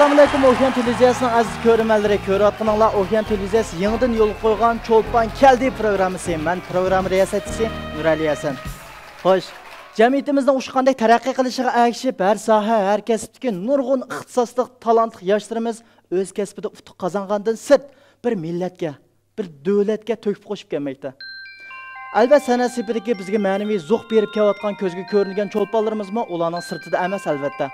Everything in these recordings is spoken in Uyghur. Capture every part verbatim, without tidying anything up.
ئەسسالامۇئەلەيكۇم، ئوكيان تېلېۋىزىيەسىنىڭ ئەزىز كۆرۈرمەنلىرى. كۆرۈۋاتقىنىڭلار ئوكيان تېلېۋىزىيەسى يېڭىدىن يولغا قويغان چولپان كەلدى پروگراممىسى. مەن پروگرامما رىياسەتچىسى نۇرئەلى ھەسەن. خوش، جەمئىيىتىمىزنىڭ ئۇچقاندەك تەرەققىي قىلىشىغا ئەگىشىپ، ھەر ساھە، ھەر كەسىپتىكى نۇرغۇن ئىختىساسلىق، تالانتلىق ياشلىرىمىز ئۆز كەسپىدە ئۇتۇق قازانغاندىن سىرت، بىر مىللەتكە، بىر دۆلەتكە تۆھپە قوشۇپ كەلمەكتە. ئەلۋەتتە، سەنئەت سېپىدىكى بىزگە مەنىۋى زوق بېرىپ كېلىۋاتقان كۆزگە كۆرۈنگەن چولپانلىرىمىزمۇ ئۇلارنىڭ سىرتىدا ئەمەس، ئەلۋەتتە.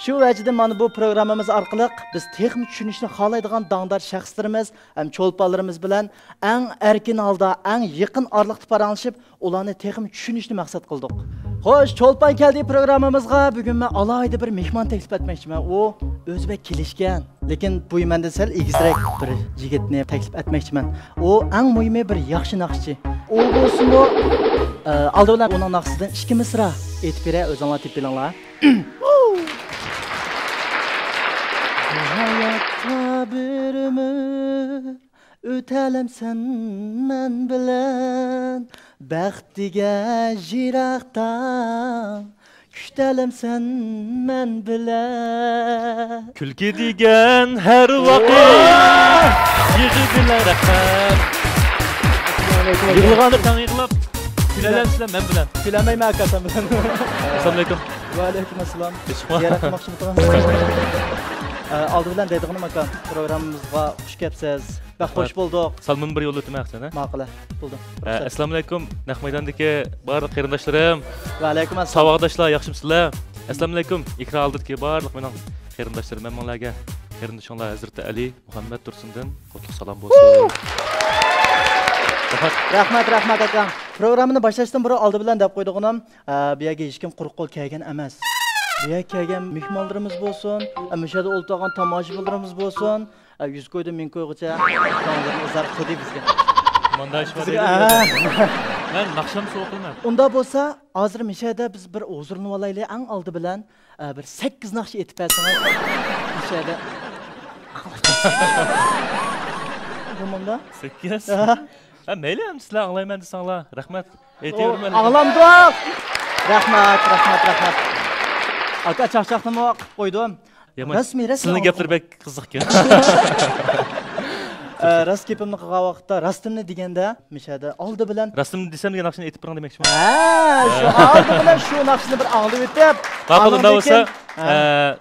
شۇ ۋەجىدىن مانا بۇ پروگراممىمىز ئارقىلىق بىز تېخىمۇ چۈشىنىشنى خالايدىغان داڭدار شەخسلىرىمىز ھەم چولپانلىرىمىز بىلەن ئەڭ ئەركىن ھالدا، ئەڭ يېقىن ئارىلىقتا پاراڭلىشىپ، ئۇلارنى تېخىمۇ چۈشىنىشنى مەقسەت قىلدۇق. خوش، چولپان كەلدى پروگراممىمىزغا بۈگۈن مەن ئالاھىدە بىر مېھمان تەكلىپ ئەتمەكچىمەن. ئۇ ئۆزى بەك كېلىشكەن، لېكىن بويى مەندىن سەل ئېگىزرەك بىر يىگىتنى تەكلىپ ئەتمەكچىمەن. ئۇ ئەڭ مۇھىمى بىر ياخشى ناخشىچى. ئۇ بولسىمۇ، ئە، ئالدى بىلەن ئۇنىڭ ناخشىسىدىن ئىككى مىسرا ئېيتىپ بېرەي، ئۆزۈڭلار تېپىپ ئېلىڭلار. بۇ ھاياتتا بىر ئۆمۈر ئۆتەلەمسەن مەن بىلەن، بەخت دېگەن يىراقتا، كۈتەلەمسەن مەن بىلەن. كۈلكى دېگەن ھەر ۋاقىت يىغا بىلەن. رەھمەت. يىغلىغاندا تەڭ يىغلاپ، كۈلەلەمسىلەر مەن بىلەن. كۈلەلمەيمەن ئاكا سەن بىلەن. ئەسسالامۇئەلەيكۇم. ۋەئەلەيكۇم ئەسسالام. زىيارەت قىلماقچىمۇ؟ ئە، ئالدى بىلەن دەيدىغىنىم ئاكا، پروگراممىمىزغا خۇش كەپسىز. بەك خۇش بولدۇق. سالىمىنى بىر يوللىتىمەن سەن، ھە؟ ماقۇل، ھە. بولدى. ئە، ئەسسالامۇئەلەيكۇم، نەق مەيداندىكى بارلىق قېرىنداشلىرىم. ۋەئەلەيكۇم ئەسسالام. ساۋاقداشلار، ياخشىمۇسىلەر؟ ئەسسالامۇئەلەيكۇم، ئېكران ئالدىدىكى بارلىق مېنىڭ قېرىنداشلىرىم، ھەممىڭلارغا قېرىندىشىڭلار ھەزرىتى ئەلى مۇھەممەد تۇرسۇندىن قۇتلۇق سالام بولسۇن. رەھمەت. رەھمەت، رەھمەت ئاكام. پروگراممىنى باشلاشتىن بۇرۇن ئالدى بىلەن دەپ قويىدىغىنىم، ئە، بۇ يەرگە ھېچكىم قۇرۇق قول كەلگەن ئەمەس. بۇ يەرگە كەلگەن مېھمانلىرىمىز بولسۇن، ئە، مۇشۇ يەردە ئولتۇرغان تاماشىبىنلىرىمىز بولسۇن، ئە، يۈز كويدىن مىڭ كويغىچە كۆڭۈللىرىنى ئىزھار قىلدى بىزگە. مانداق ئىش بار بىزگە، دەيدۇ. ئە. مەن ناخشام سوۋغا قىلىمەن. ئۇنداق بولسا، ھازىر مۇشۇ يەردە بىز بىر ھۇزۇرلىنىۋالايلى، ئەڭ ئالدى بىلەن، ئە، بىر سەككىز ناخشا ئېيتىپ بەرسىڭىز. مۇشۇ يەردە. بولمامدا؟ سەككىز؟ ئەھە. ھە، مەيلى، ئەمدى سىلەر ئاڭلايمەن دېسەڭلار. رەھمەت. ئېيتىۋېرىمەن. ئاڭلامدۇق. رەھمەت، رەھمەت، رەھمەت. ئاكا، چاقچاقنىمۇ قىلىپ قويدۇم. يامان. رەسمىي، رەسمىي سىلىنىڭ ئاڭلاپ گەپلىرى بەك قىزىقكەن. ئە، راست گېپىمنى قىلغان ۋاقىتتا، راستىمنى دېگەندە، مىشەدە ئالدى بىلەن راستىمنى دېسەم دېگەن ناخشىنى ئېيتىپ بېرىڭ دېمەكچىمەن. ھە، شۇ ئالدى بىلەن شۇ ناخشىنى بىر ئاڭلىۋېتىپ، ماقۇل، ئۇنداق ئاندىن بولسا، كېيىن، ھە. ئە،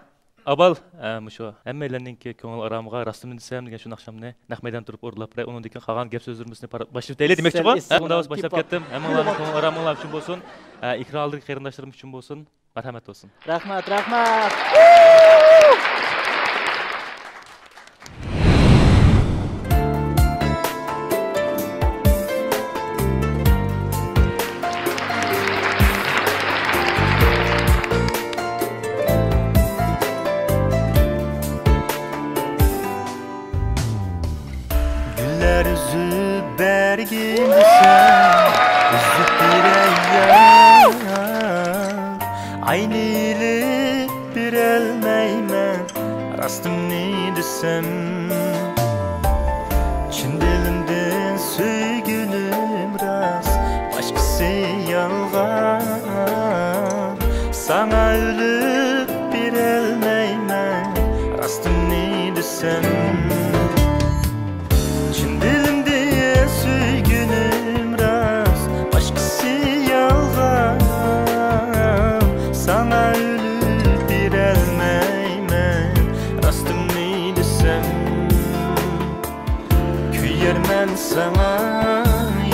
ئاۋۋال، ئە، مۇشۇ ھەممەيلەننىڭكى كۆڭۈل ئارامىغا راستىمنى دېسەم دېگەن شۇ ناخشامنى نەق مەيدان تۇرۇپ ئورۇنلاپ بېرەي. ئۇنىڭدىن كېيىن قالغان گەپ سۆزلىرىمىزنى پار-، باشلىۋېتەيلى دېمەكچى بۇ. ھە، ئۇنداق بولسا باشلاپ كەتتىم. ھەممىڭلارنىڭ كۆڭۈل ئارامىڭلار ئۈچۈن بولسۇن. ئە، ئېكران ئالدىدىكى قېرىنداشلىرىم ئۈچۈن بولسۇن. مەرھەمەت بولسۇن. رەھمەت، رەھمەت. گۈللەر ئۈزۈپ بەرگىن دېسەم، ئۈزۈپ بېرەي يا. ئاينى ئېلىپ بېرەلمەيمەن، راستىمنى دېسەم. چىن دىلىمدىن سۆيگىنىم راست، باشقىسى يالغان. ساڭا ئۆلۈپ بېرەلمەيمەن، راستىمنى دېسەم. چىن دىلىمدە سۆيگىنىم راست، باشقىسى يالغان. ساڭا ئۆلۈپ بېرەلمەيمەن، راستىمنى دېسەم. كۆيەرمەن ساڭا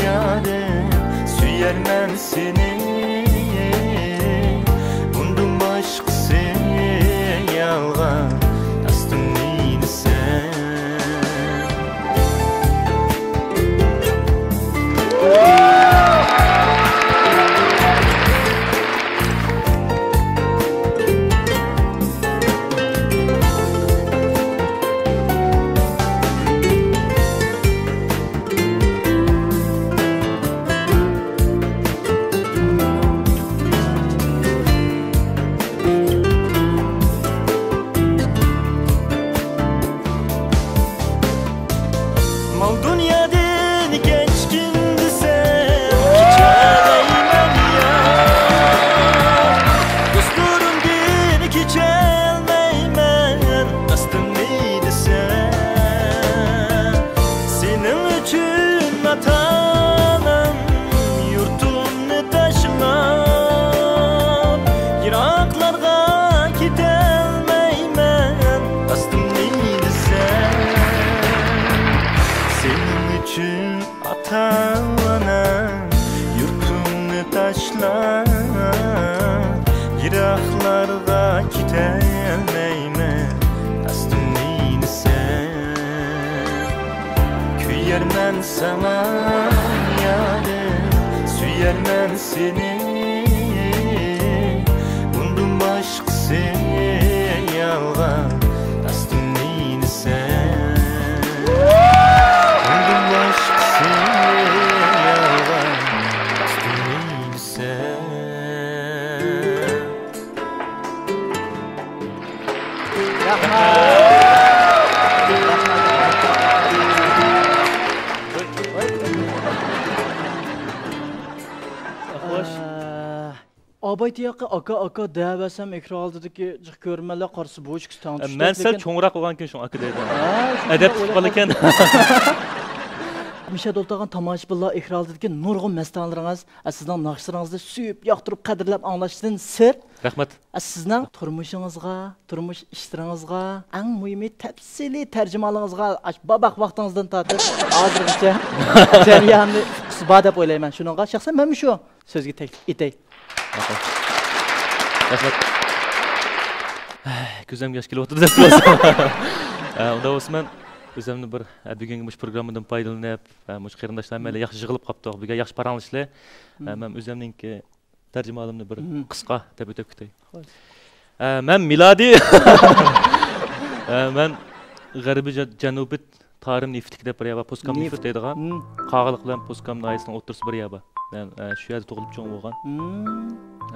يارىم، سۆيەرمەن سېنى. ئۇندىن باشقىسى يالغان، راستىمنى دېسەم. ساڭا يارىم، سۆيەرمەن سېنى، ئۇندىن باشقىسى يالغان، راستىمنى دېسەم. ئۇندىن باشقىسى يالغان، راستىمنى دېسەم. خوش. ئاباي تىياقى ئاكا، ئاكا دەۋەرسەم، ئېكران ئالدىدىكى جىق كۆرۈرمەنلەر قارىسا، بۇ ئىككىسى تەڭ چۈشتى. مەن سەل چوڭراق بولغانكىن شۇڭا ئاكا دەيدۇ. ھە، شۇنداق ئەدەپ تۇتۇپ قالىكەن. مىشەدە ئولتۇرغان تاماشىبىنلار، ئېكران ئالدىدىكى نۇرغۇن مەستانىلىرىڭىز، ئە، سىزنىڭ ناخشىلىرىڭىزنى سۆيۈپ، ياقتۇرۇپ، قەدىرلەپ ئاڭلاشتىن سىرت، رەھمەت. ئە، سىزنىڭ تۇرمۇشىڭىزغا، تۇرمۇش ئىشلىرىڭىزغا، ئەڭ مۇھىمى تەپسىلىي تەرجىمىھالىڭىزغا، ئاشۇ باباق ۋاقتىڭىزدىن تارتىپ ھازىرغىچە جەرياننى ئۇققۇسى بار دەپ ئويلايمەن. شۇنىڭغا شەخسەن مەنمۇ شۇ سۆزگە تەكلىپ ئېتەي. رەھمەت. كۆزۈمگە ياش كېلىۋاتىدۇ دەپ تۇرسام. ئە، ئۇنداق بولسا مەن ئۆزۈمنى بىر، ئە، بۈگۈنكى مۇشۇ پروگراممىدىن پايدىلىنىپ، ئە، مۇشۇ قېرىنداشلار بىلەن ياخشى يىغىلىپ قاپتۇق. بۈگۈن ياخشى پاراڭلىشىلى. ئە، مەن ئۆزۈمنىڭكى تەرجىمىھالىمنى بىر قىسقا دەپ ئۆتۈپ كېتەي. خوش. ئە، مەن مىلادىي. ئە، مەن غەربىي جە-، جەنۇبىي تارىم نېفىتلىك دەپ بىر يەر بار، پوسكام نېفىت دەيدىغان. قاغىلىق بىلەن پوسكام ناھىيەسىنىڭ ئوتتۇرىسى بىر يەر بار. مەن، ئە، شۇ يەردە تۇغۇلۇپ چوڭ بولغان.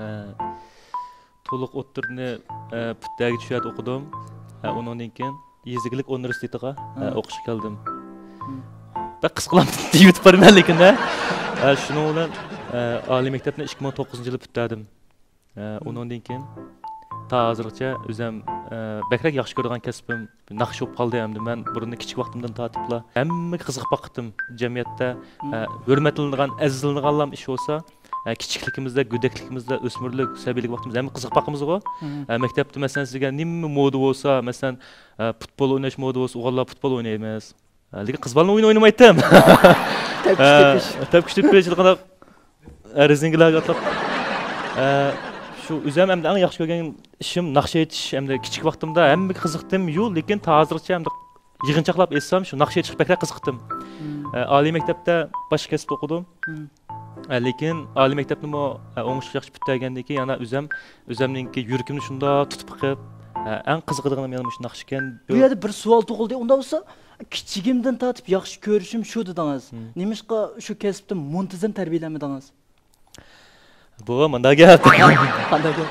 ئە، تولۇق ئوتتۇرىنى، ئە، پۈتتەگىچە شۇ يەردە ئوقۇدۇم. ئە، ئۇنىڭدىن كېيىن يېزا ئىگىلىك ئۇنىۋېرسىتېتىغا، ئە، ئوقۇشقا كەلدىم. بەك قىسقىلاپ دېيىۋېتىپ بارىمەن لېكىن، ئە، شۇنىڭ بىلەن، ئە، ئالىي مەكتەپنى ئىككى مىڭ توققۇزىنچى يىلى پۈتتۈردۈم. ئە، ئۇنىڭدىن كېيىن تا ھازىرغىچە ئۆزۈم، ئە، بەكرەك ياخشى كۆرىدىغان كەسپىم ناخشا بولۇپ قالدى ئەمدى. مەن بۇرۇندا كىچىك ۋاقتىمدىن تارتىپلا ھەممىگە قىزىقىپ باقتىم. جەمئىيەتتە، ئە، ھۆرمەتلىنىدىغان، ئەزىزلىنىدىغانلام ئىش بولسا، ئە، كىچىكلىكىمىزدە، گۆدەكلىكىمىزدە، ئۆسمۈرلۈك، سەبىيلىك ۋاقتىمىزدا ھەممە قىزىقىپ باقىمىزغۇ. ئە، مەكتەپتە مەسىلەن سىزگە نېمە مودا بولسا، مەسىلەن، ئە، پۇتبول ئويناش مودا بولسا، ئوغۇللار پۇتبول ئوينايمىز. ئە، لېكىن قىز بالىنىڭ ئويۇنى ئوينىمايتتىم. تەپكۈچ تېپىش. ئە، تەپكۈچ تېپىش، قانداق، ئە، رېزىنكىلارغا ئاتلاپ. ئە، شۇ ئۆزۈم ئەمدى ئەڭ ياخشى كۆرگەن ئىشىم ناخشا ئېيتىش. ئەمدى كىچىك ۋاقتىمدا ھەممىگە قىزىقتىم. يۇ، لېكىن تا ھازىرغىچە ئەمدى يىغىنچاقلاپ ئېيتسام، شۇ ناخشا ئېيتىشقا بەكرەك قىزىقتىم. ئە، ئالىي مەكتەپتە باشقا كەسىپتە ئوقۇدۇم. ئە، لېكىن ئالىي مەكتەپنىمۇ، ئە، ئوڭۇشلۇق ياخشى پۈتتۈرگەندىن كېيىن يەنە ئۆزۈم، ئۆزۈمنىڭكى يۈرىكىمنى شۇنداق تۇتۇپ بېقىپ، ئە، ئەڭ قىزىقىدىغىنىم يەنە مۇشۇ ناخشىكەن. بۇ يەردە بىر سوئال تۇغۇلدى. ئۇنداق بولسا، كىچىكىمدىن تارتىپ ياخشى كۆرۈشۈم شۇ دېدىڭىز. نېمىشقا شۇ كەسىپتە مۇنتىزىم تەربىيەلەنمىدىڭىز؟ بۇ مۇنداق گەپ. قانداق گەپ؟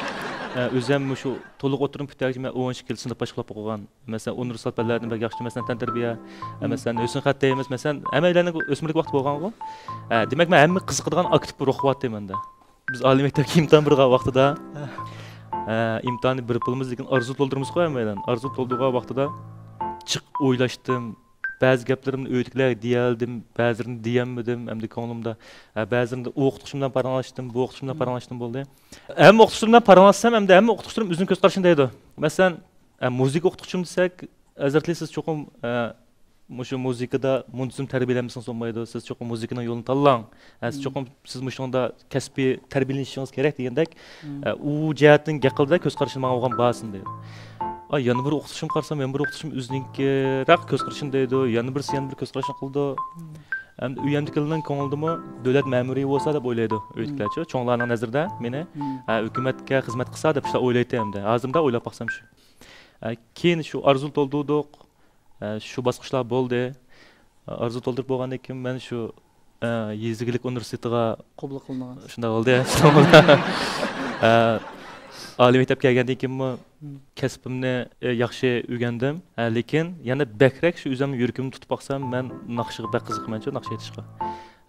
ئە، ئۆزۈم مۇشۇ تولۇق ئوتتۇرىنى پۈتتۈرگۈچە مەن ئون ئىككى يىل سىنىپ باشقۇرۇپ ئوقۇغان. مەسىلەن، ئۇنىۋېرسال پەنلەردىن بەك ياخشى، مەسىلەن، تەنتەربىيە، مەسىلەن، ھۆسنخەت دەيمىز، مەسىلەن، ھەممەيلەننىڭ ئۆسمۈرلۈك ۋاقتى بولغانغۇ. ئە، دېمەك، مەن ھەممە قىزىقىدىغان ئاكتىپ روھ بار ئىدى مەندە. بىز ئالىي مەكتەپكە ئىمتىھان بېرىدىغان ۋاقتىدا، ئە، ئىمتىھاننى بېرىپ بولىمىز، لېكىن ئارزۇ تولدۇرىمىزغۇ ھەممەيلەن. ئارزۇ تولدۇرغان ۋاقتىدا جىق ئويلاشتىم. بەزى گەپلىرىمنى ئۆيدىكىلەرگە دېيەلىدىم، بەزىلىرىنى دېيەلمىدىم. ئەمدى كۆڭلۈمدە، ئە، بەزىلىرىمدە ئۇ ئوقۇتقۇچىم بىلەن پاراڭلاشتىم، بۇ ئوقۇتقۇچىم بىلەن پاراڭلاشتىم، بولدى. ھەممە ئوقۇتقۇچىلىرىم بىلەن پاراڭلاشسام، ئەمدى ھەممە ئوقۇتقۇچىلىرىم ئۆزىنىڭ كۆز قارىشىنى دەيدۇ. مەسىلەن، ئە، مۇزىكا ئوقۇتقۇچىم دېسەك، ھەزرەتلى سىز چوقۇم، ئە، مۇشۇ مۇزىكىدا مۇنتىزىم تەربىيەلەنمىسىڭىز بولمايدۇ، سىز چوقۇم مۇزىكىنىڭ يولىنى تاللاڭ، ئە، سىز چوقۇم، سىز مۇشۇنىڭدا كەسپىي تەربىيەلىنىشىڭىز كېرەك دېگەندەك، ئە، ئۇ جەھەتتىن گەپ قىلدى-دە، كۆز قارىشىنى ماڭا بولغان باھاسىنى دېدى. ئاي، يەنە بىر ئوقۇتقۇچىمغا قارىسام، يەنە بىر ئوقۇتقۇچىم ئۆزىنىڭكىراق كۆز قارىشىنى دەيدۇ، يەنە بىرسى يەنە بىر كۆز قاراشنى قىلىدۇ. ئەمدى ئۆيۈمدىكىلەرنىڭ كۆڭلىدىمۇ دۆلەت مەمۇرى بولسا دەپ ئويلايدۇ ئۆيدىكىلەرچۇ، چوڭلارنىڭ نەزىرىدە مېنى، ئە، ھۆكۈمەتكە خىزمەت قىلسا دەپ شۇنداق ئويلايتتى ئەمدى. ھازىرمۇ ئويلاپ باقسام شۇ. ئە، كېيىن شۇ ئارزۇ تولدۇردۇق. ئە، شۇ باسقۇچلار بولدى. ئارزۇ تولدۇرۇپ بولغاندىن كېيىن مەن شۇ، ئە، يېزا ئىگىلىك ئۇنىۋېرسىتېتىغا قوبۇل قىلىنغان. شۇنداق بولدى. ئە، ئالىي مەكتەپكە كەلگەندىن كېيىنمۇ كەسپىمنى، ئە، ياخشى ئۆگەندىم. ئە، لېكىن يەنە بەكرەك شۇ ئۆزۈمنىڭ يۈرىكىمنى تۇتۇپ باقسام، مەن ناخشىغا بەك قىزىقىمەنچۇ، ناخشا ئېيتىشقا.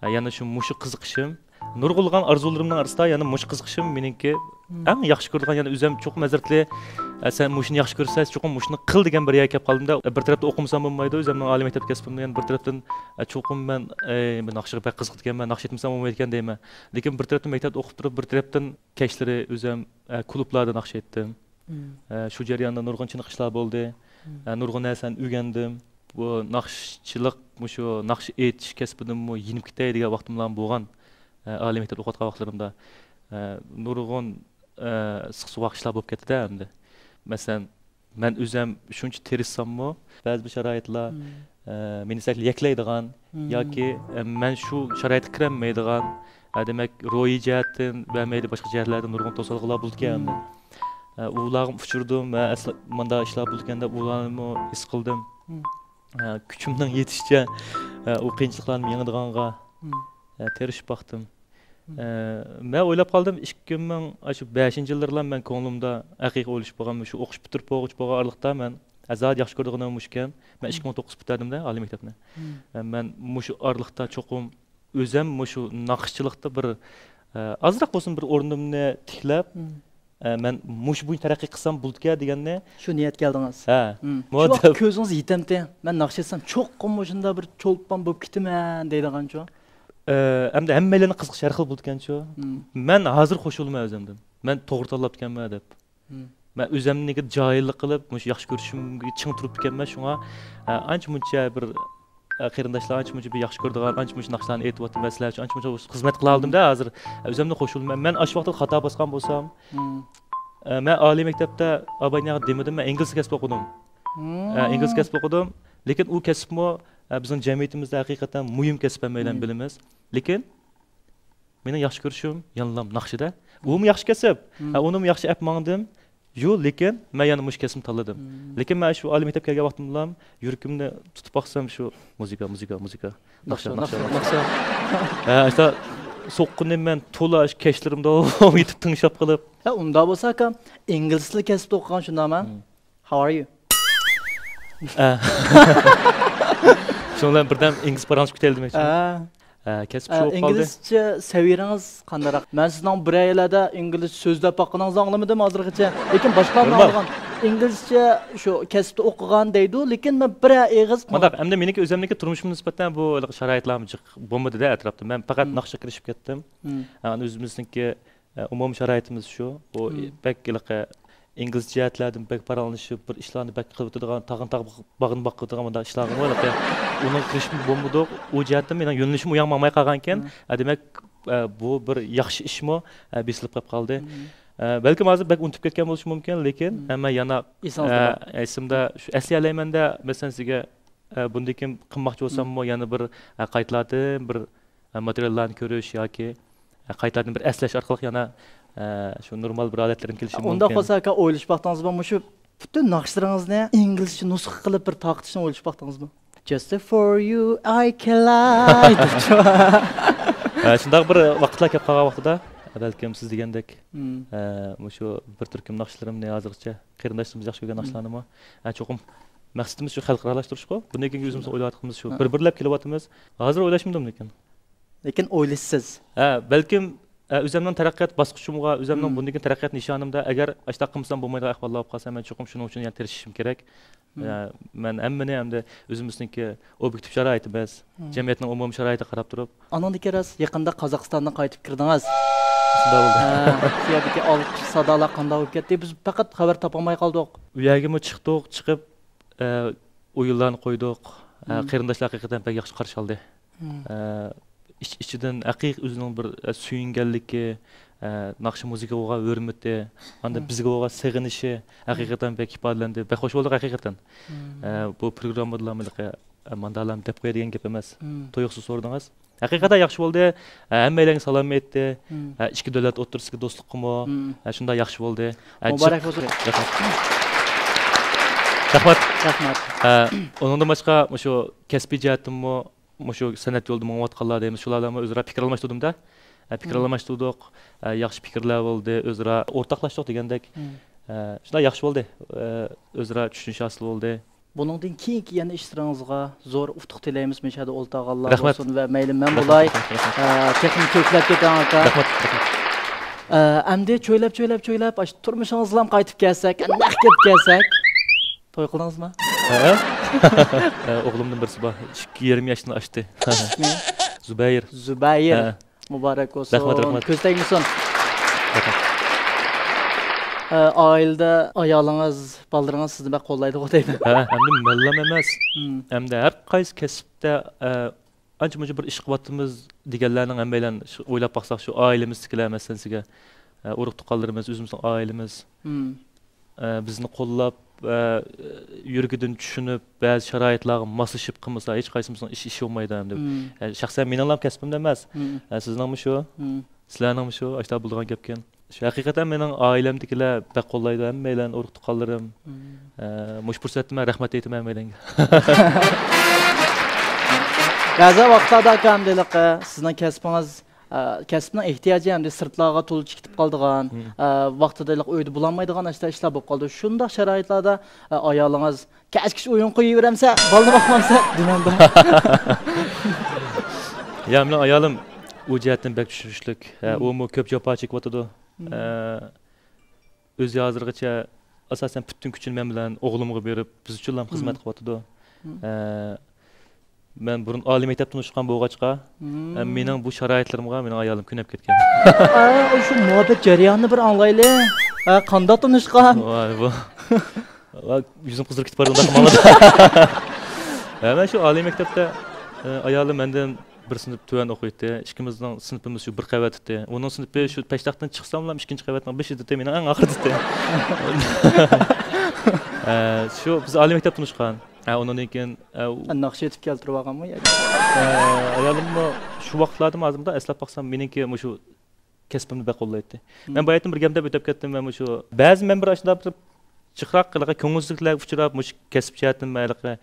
ئە، يەنە شۇ، مۇشۇ قىزىقىشىم نۇرغۇنلىغان ئارزۇلىرىمنىڭ ئارىسىدا يەنە مۇشۇ قىزىقىشىم مېنىڭكى ئەڭ ياخشى كۆرىدىغان، يەنە ئۆزۈم چوقۇم ھەزرەتلى، ئە، سەن مۇشۇنى ياخشى كۆرسەڭ، چوقۇم مۇشۇنى قىل دېگەن بىر يەرگە كەپ قالدىم-دە. بىر تەرەپتىن ئوقۇمىسام بولمايدۇ، ئۆزۈمنىڭ ئالىي مەكتەپ كەسپىمنى يەنە بىر تەرەپتىن، ئە، چوقۇم مەن، ئەي، مەن ناخشىغا بەك قىزىقىدىكەنمەن، ناخشا ئېيتمىسام بولمايدىكەن دەيمەن. لېكىن بىر تەرەپتىن مەكتەپتە ئوقۇپ تۇرۇپ، بىر تەرەپتىن كەچلىرى ئۆزۈم، ئە، كۇلۇبلاردا ناخشا ئېيتتىم. ئە، شۇ جەرياندا نۇرغۇن چېنىقىش ئىشلار بولدى. ئە، نۇرغۇن نەرسىلەرنى ئۆگەندىم. بۇ ناخشىچىلىق، مۇشۇ ناخشا ئېيتىش كەسپىدىنمۇ يېنىپ كېتەي دېگەن ۋاقتىملارمۇ بولغان. ئە، ئالىي مەكتەپتە ئوقۇۋاتقان ۋاقىتلىرىمدا، ئە، نۇرغۇن، ئە، ئىسسىق سوغۇق ئىشلار بولۇپ كەتتى-دە ئەمدى. مەسىلەن، مەن ئۆزۈم شۇنچە تىرىشساممۇ، بەزى بىر شارائىتلار، ئە، مېنى سەل يەكلەيدىغان ياكى، ئە، مەن شۇ شارائىتقا كىرەلمەيدىغان، ئە، دېمەك، روھىي جەھەتتىن ۋە مەيلى باشقا جەھەتلەردىن نۇرغۇن توسالغۇلار بولىدىكەن. ئە، ئۇلارغا ئۇچرىدىم ۋە ئەسلى مۇنداق ئىشلار بولىدىكەن دەپ ئۇلارنىمۇ ھېس قىلدىم. ئە، كۈچۈمنىڭ يېتىشىچە، ئە، ئۇ قىيىنچىلىقلارنى يېڭىدىغانغا، ئە، تىرىشىپ باقتىم. ئە، مەن ئويلاپ قالدىم، ئىككى مىڭ، ئاشۇ بەشىنچى يىللىرىلا مەن كۆڭلۈمدە ھەقىقىي ئويلىشىپ بولغان، شۇ ئوقۇش پۈتتۈرۈپ بولغۇچە بولغان ئارىلىقتا مەن زادى ياخشى كۆرىدىغىنىم مۇشۇكەن. مەن ئىككى مىڭ توققۇز پۈتتۈردۈم-دە ئالىي مەكتەپنى. ئە، مەن مۇشۇ ئارىلىقتا چوقۇم ئۆزەم مۇشۇ ناخشىچىلىقتا بىر، ئە، ئازراق بولسۇن بىر ئورنۇمنى تىكلەپ، ئە، مەن مۇشۇ بويىچە تەرەققىي قىلسام بولىدىكەن دېگەننى. شۇ نىيەتكە كەلدىڭىز. ھە. شۇ ۋاقىت كۆزىڭىز يېتەمتى؟ مەن ناخشا ئېيتسام چوقۇم مۇشۇنداق بىر چولپان بولۇپ كېتىمەن دەيدىغانچۇ؟ ئە، ئەمدى ھەممەيلەننى قىزىقىش ھەر خىل بولىدىكەنچۇ؟ مەن ھازىر خوش بولىمەن ئۆزۈمدىن. مەن توغرا تاللاپتىكەنمەن دەپ. مەن ئۆزەمنىڭكىدە جاھىللىق قىلىپ، مۇشۇ ياخشى كۆرۈشۈمگە چىڭ تۇرۇپتىكەنمەن، شۇڭا، ئە، ئانچە مۇنچە بىر، ئە، قېرىنداشلار ئانچە مۇنچە بىر ياخشى كۆرىدىغان، ئانچە مۇنچە ناخشىلارنى ئېيتىۋاتىمەن، سىلەر ئۈچۈن ئانچە مۇنچە خىزمەت قىلالىدىم-دە ھازىر. ئە، ئۆزۈمنى خوش بولىمەن. مەن ئاشۇ ۋاقىتتا خاتا باسقان بولسام، ئە، مەن ئالىي مەكتەپتە ئاباينى دېمىدىم، مەن ئىنگلىز كەسپى ئوقۇدۇم. ئە، ئىنگلىز كەسپى ئوقۇدۇم. لېكىن ئۇ كەسىپمۇ، ئە، بىزنىڭ جەمئىيىتىمىزدە ھەقىقەتەن مۇھىم كەسىپ، ھەممەيلەن بىلىمىز. لېكىن مېنىڭ ياخشى كۆرۈشۈم يەنىلا ناخشىدا. ئۇمۇ ياخشى كەسىپ. ھە، ئۇنىمۇ ياخشى ئەپ ماڭدىم. يو، لېكىن مەن يەنە مۇشۇ كەسىپنى تاللىدىم. لېكىن مەن شۇ ئالىي مەكتەپكە كەلگەن ۋاقتىمدىلا يۈرىكىمنى تۇتۇپ باقسام، شۇ مۇزىكا، مۇزىكا، مۇزىكا. ناخشا، ناخشا، ناخشا، ناخشا. ھە، ئاشۇنداق سوققىنى مەن تولا ئاشۇ كەچلىرىمدە يېتىپ تىڭشاپ قېلىپ. ھە، ئۇنداق بولسا ئاكا، ئىنگلىز تىلى كەسپىدە ئوقۇغان شۇنداقمۇ؟ How are you؟ ئە. شۇنىڭ بىلەن بىردەم ئىنگلىز پاراڭلىشىپ كېتەيلى دېمەكچىمەن. ئە. ئە، كەسىپ شۇ بولۇپ قالدى. ئىنگلىزچە سەۋىيەڭىز قانداقراق؟ مەن سىزنىڭ بىرەيلەردە ئىنگلىزچە سۆزلەپ باققىنىڭىزنى ئاڭلىمىدىم ھازىرغىچە. لېكىن باشقىلارنى ئاڭلىغان. ئىنگلىزچە شۇ كەسىپتە ئوقۇغان دەيدۇ، لېكىن مەن بىرەر ئېغىز مانداق، ئەمدى مېنىڭكى ئۆزۈمنىڭكى تۇرمۇشۇمغا نىسبەتەن بۇ ھېلىقى شارائىتلارمۇ جىق بولمىدى-دە ئەتراپتا. مەن پەقەت ناخشىغا كىرىشىپ كەتتىم. ئەمدى ئۆزىمىزنىڭكى ئە، ئومۇمىي شارائىتىمىز شۇ. ئۇ بەك ھېلىقى ئىنگلىز جەھەتلەردىن بەك پاراڭلىشىپ، بىر ئىشلارنى بەك قىلىۋېتىدىغان، تاغنى تاغ باغنى باقىدىغان مۇنداق ئىشلارغىمۇ ھېلىقى ئۇنىڭغا كىرىشىپ بولمىدۇق. ئۇ جەھەتتىن مېنىڭ يۆنىلىشىم ئۇ ياغا ماڭماي قالغانىكەن. ئە، دېمەك، ئە، بۇ بىر ياخشى ئىشمۇ، ئە، بېسىلىپ قېلىپ قالدى. ئە، بەلكىم ھازىر بەك ئۇنتۇپ كەتكەن بولۇشى مۇمكىن، لېكىن، ئە، مەن يەنە، ئە، ئېسىمدە شۇ ئەسلىيەلەيمەن-دە، مەسىلەن، سىزگە، ئە، بۇندىن كېيىن قىلماقچى بولساممۇ يەنە بىر، ئە، قايتىلاردىن بىر ئە، ماتېرىياللارنى كۆرۈش ياكى، ئە، قايتىدىن بىر ئەسلەش ئارقىلىق يەنە، ئە، شۇ نورمال بىر ھالەتلىرىگە كېلىشىم مۇمكىن. ئۇنداق بولسا ئاكا، ئويلىشىپ باقتىڭىزمۇ؟ مۇشۇ پۈتۈن ناخشىلىرىڭىزنى ئىنگلىزچە نۇسخا قىلىپ بىر تارقىتىشنى ئويلىشىپ باقتىڭىزمۇ؟ Just for you I can lie دەپچۇ. ئە، شۇنداق بىر ۋاقىتلار كەپ قالغان ۋاقتىدا، بەلكىم سىز دېگەندەك، ئە، مۇشۇ بىر تۈركۈم ناخشىلىرىمنى ھازىرغىچە قېرىنداشلىرىمىز ياخشى كۆرگەن ناخشىلارنىمۇ، ئە، چوقۇم مەقسىتىمىز شۇ خەلقئارالاشتۇرۇشقۇ. بۇندىن كېيىنكى ئۆزىمىز ئويلاۋاتقىنىمىز شۇ. بىر-بىرلەپ كېلىۋاتىمىز. ھازىر ئويلاشمىدىم لېكىن. لېكىن ئويلىشىسىز. ھە، بەلكىم، ھە، ئۆزۈمنىڭ تەرەققىيات باسقۇچۇمغا، ئۆزۈمنىڭ بۇندىن كېيىن تەرەققىيات نىشانىمدا، ئەگەر ئاشۇنداق قىلمىسام بولمايدىغان ئەھۋاللار بولۇپ قالسا، مەن چوقۇم شۇنىڭ ئۈچۈن يەنە تىرىشىشىم كېرەك. ھە، مەن ھەممىنى ئەمدى ئۆزىمىزنىڭكى ئوبيېكتىپ شارائىتىمىز، جەمئىيەتنىڭ ئومۇمىي شارائىتىغا قاراپ تۇرۇپ. ئانىڭدىن كېيىن راست يېقىندا قازاقىستاندىن قايتىپ كىردىڭىز. شۇنداق بولدى. ھە، شۇ يەردىكى ئالقىش سادالار قانداق بولۇپ كەتتى؟ بىز پەقەت خەۋەر تاپالماي قالدۇق. ئۇ يەرگىمۇ چىقتۇق، چىقىپ، ئە، ئويۇنلارنى قويدۇق. ئە، قېرىنداشلار ھەقىقەتەن بەك ياخشى قارشى ئالدى. ئە، ئىچ-ئىچىدىن ھەقىقىي ئۆزىنىڭ بىر، ئە، سۆيۈنگەنلىكى، ئە، ناخشا مۇزىكىغا بولغان ھۆرمىتى، ئاندىن بىزگە بولغان سېغىنىشى ھەقىقەتەن بەك ئىپادىلەندى. بەك خوش بولدۇق ھەقىقەتەن. ئە، بۇ پروگراممىدىلا ماندالارنى دەپ قوياي دېگەن گەپ ئەمەس. تويۇقسىز سورىدىڭىز. ھەقىقەتەن ياخشى بولدى. ھە، ھەممەيلەنگە سالام ئېيتتى. ھە، ئىككى دۆلەت ئوتتۇرىسىدىكى دوستلۇققىمۇ، ھە، شۇنداق ياخشى بولدى. ھە، مۇبارەك بولسۇن. رەھمەت. رەھمەت. رەھمەت. ھە، ئۇنىڭدىن باشقا مۇشۇ كەسپىي جەھەتتىنمۇ، مۇشۇ سەنئەت يولىدا مېڭىۋاتقانلار دەيمىز، شۇلار بىلەنمۇ ئۆزئارا پىكىر ئالماشتۇردۇم-دە. ھە، پىكىر ئالماشتۇردۇق. ھە، ياخشى پىكىرلەر بولدى، ئۆزئارا ئورتاقلاشتۇق دېگەندەك. ھە، شۇنداق ياخشى بولدى. ھە، ئۆزئارا چۈشىنىش ھاسىل بولدى. بۇنىڭدىن كېيىنكى يەنە ئىشلىرىڭىزغا زور ئۇتۇق تىلەيمىز، مۇشۇ يەردە ئولتۇرغانلار بولسۇن ۋە مەيلى مەن بولاي. رەھمەت. ئە، تېخىمۇ چۆكلەپ كېتىڭ، ئاكا. رەھمەت، رەھمەت. ئە، ئەمدى چۆيلەپ، چۆيلەپ، چۆيلەپ، ئاشۇ تۇرمۇشىڭىزغا قايتىپ كەلسەك، نەق گەپ كەلسەك. توي قىلدىڭىزمۇ؟ ھە؟ ھە، ئوغلۇمدىن بىرسى بار. ئىككى يېرىم ياشتىن ئاشتى. ئىسمى؟ زۇبەيىر. زۇبەيىر. ھە. مۇبارەك بولسۇن. رەھمەت، رەھمەت. كۆز تەگمىسۇن. رەھمەت. ئە، ئائىلىدە ئايالىڭىز، بالىلىرىڭىز سىزنى بەك قوللايدىغۇ دەيمەن. ھە، ئەمدى مەنلا ئەمەس. ھىم. ئەمدى ھەر قايسى كەسىپتە، ئە، ئانچە-مۇنچە بىر ئىش قىلىۋاتىمىز دېگەنلەرنىڭ ھەممەيلەن شۇ، ئويلاپ باقساق، شۇ ئائىلىمىزدىكىلەر مەسىلىسىگە، ئە، ئۇرۇق-تۇغقانلىرىمىز، ئۆزىمىزنىڭ ئائىلىمىز. ھىم. ئە، بىزنى قوللاپ، ۋە يۈرىكىدىن چۈشىنىپ، بەزى شارائىتلارغا ماسلىشىپ قىلمىسا، ھېچقايسىمىزنىڭ ئىشى، ئىشى بولمايدۇ ئەمدى. مم. ئە، شەخسەن مېنىڭلا كەسپىمدە ئەمەس. مم. ئە، سىزنىڭمۇ شۇ؟ مم. سىلەرنىڭمۇ شۇ؟ ئاشۇنداق بولىدىغان گەپكەن. شۇ ھەقىقەتەن مېنىڭ ئائىلەمدىكىلەر بەك قوللايدۇ، ھەممەيلەن، ئۇرۇق-تۇغقانلىرىم. مم. ئە، مۇشۇ پۇرسەتتە مەن رەھمەت ئېيتىمەن ھەممەيلەنگە. بەزى ۋاقىتلاردا ئاكا، ئەمدى ھېلىقى سىزنىڭ كەسپىڭىز، ئە، كەسىپنىڭ ئېھتىياجى ئەمدى سىرتلارغا تولىچە كېتىپ قالىدىغان، مم. ئە، ۋاقتىدا ھېلىقى ئۆيدە بولالمايدىغان ئاشۇنداق ئىشلار بولۇپ قالىدۇ. شۇنداق شارائىتلاردا، ئە، ئايالىڭىز كەچ-كەچ ئويۇن قويۇۋېرەمسە، بالىنى باقمامسە دېمەمدۇ؟ يا، مېنىڭ ئايالىم ئۇ جەھەتتىن بەك چۈشىنىشلىك. ھە، مم. ئۇمۇ كۆپ جاپا چېكىۋاتىدۇ. مم. ئە، ئۆزى ھازىرغىچە ئاساسەن پۈتۈن كۈچىنى مەن بىلەن ئوغلۇمغا بېرىپ، بىز ئۈچۈنلا خىزمەت مم. قىلىۋاتىدۇ. مم. ئە، مەن بۇرۇن ئالىي مەكتەپتە تونۇشقان بولغاچقا، مم. ئە، مېنىڭ بۇ شارائىتلىرىمغا مېنىڭ ئايالىم كۆنۈپ كەتكەن. ئا، شۇ مۇھەببەت جەريانىنى بىر ئاڭلايلى. ئا، قانداق تونۇشقان؟ ۋاي، بۇ. ۋاي، يۈزۈم قىزىرىپ كېتىپ بارىدۇ، مۇنداق قىلماڭلار. ھە، مەن شۇ ئالىي مەكتەپتە، ئە، ئايالىم مەندىن بىر سىنىپ تۆۋەن ئوقۇيتتى. ئىككىمىزنىڭ سىنىپىمىز شۇ بىر قەۋەت ئىدى. ئۇنىڭ سىنىپى شۇ پەشتاقتىن چىقساملا ئىككىنچى قەۋەتنىڭ بېشىدا ئىدى، مېنىڭ ئەڭ ئاخىرىدا ئىدى. ئە، شۇ بىز ئالىي مەكتەپتە تونۇشقان. ھە، ئۇنىڭدىن كېيىن، ئە، ئۇ ناخشا ئېيتىپ كەلتۈرۈۋالغانمۇ ياكى؟ ئە، ئايالىممۇ شۇ ۋاقىتلاردىمۇ ھازىر مۇنداق ئەسلەپ باقسام، مېنىڭكى مۇشۇ كەسپىمنى بەك قوللايتتى. مم. مەن باياتىن بىر گەپ دەپ ئۆتۈپ كەتتىم، مەن مۇشۇ بەزى مەن بىر ئاشۇنداق بىر جىقراق، ھېلىقى كۆڭۈلسىزلىكلەرگە ئۇچراپ، مۇشۇ كەسىپ جەھەتتىن ھېلىقى،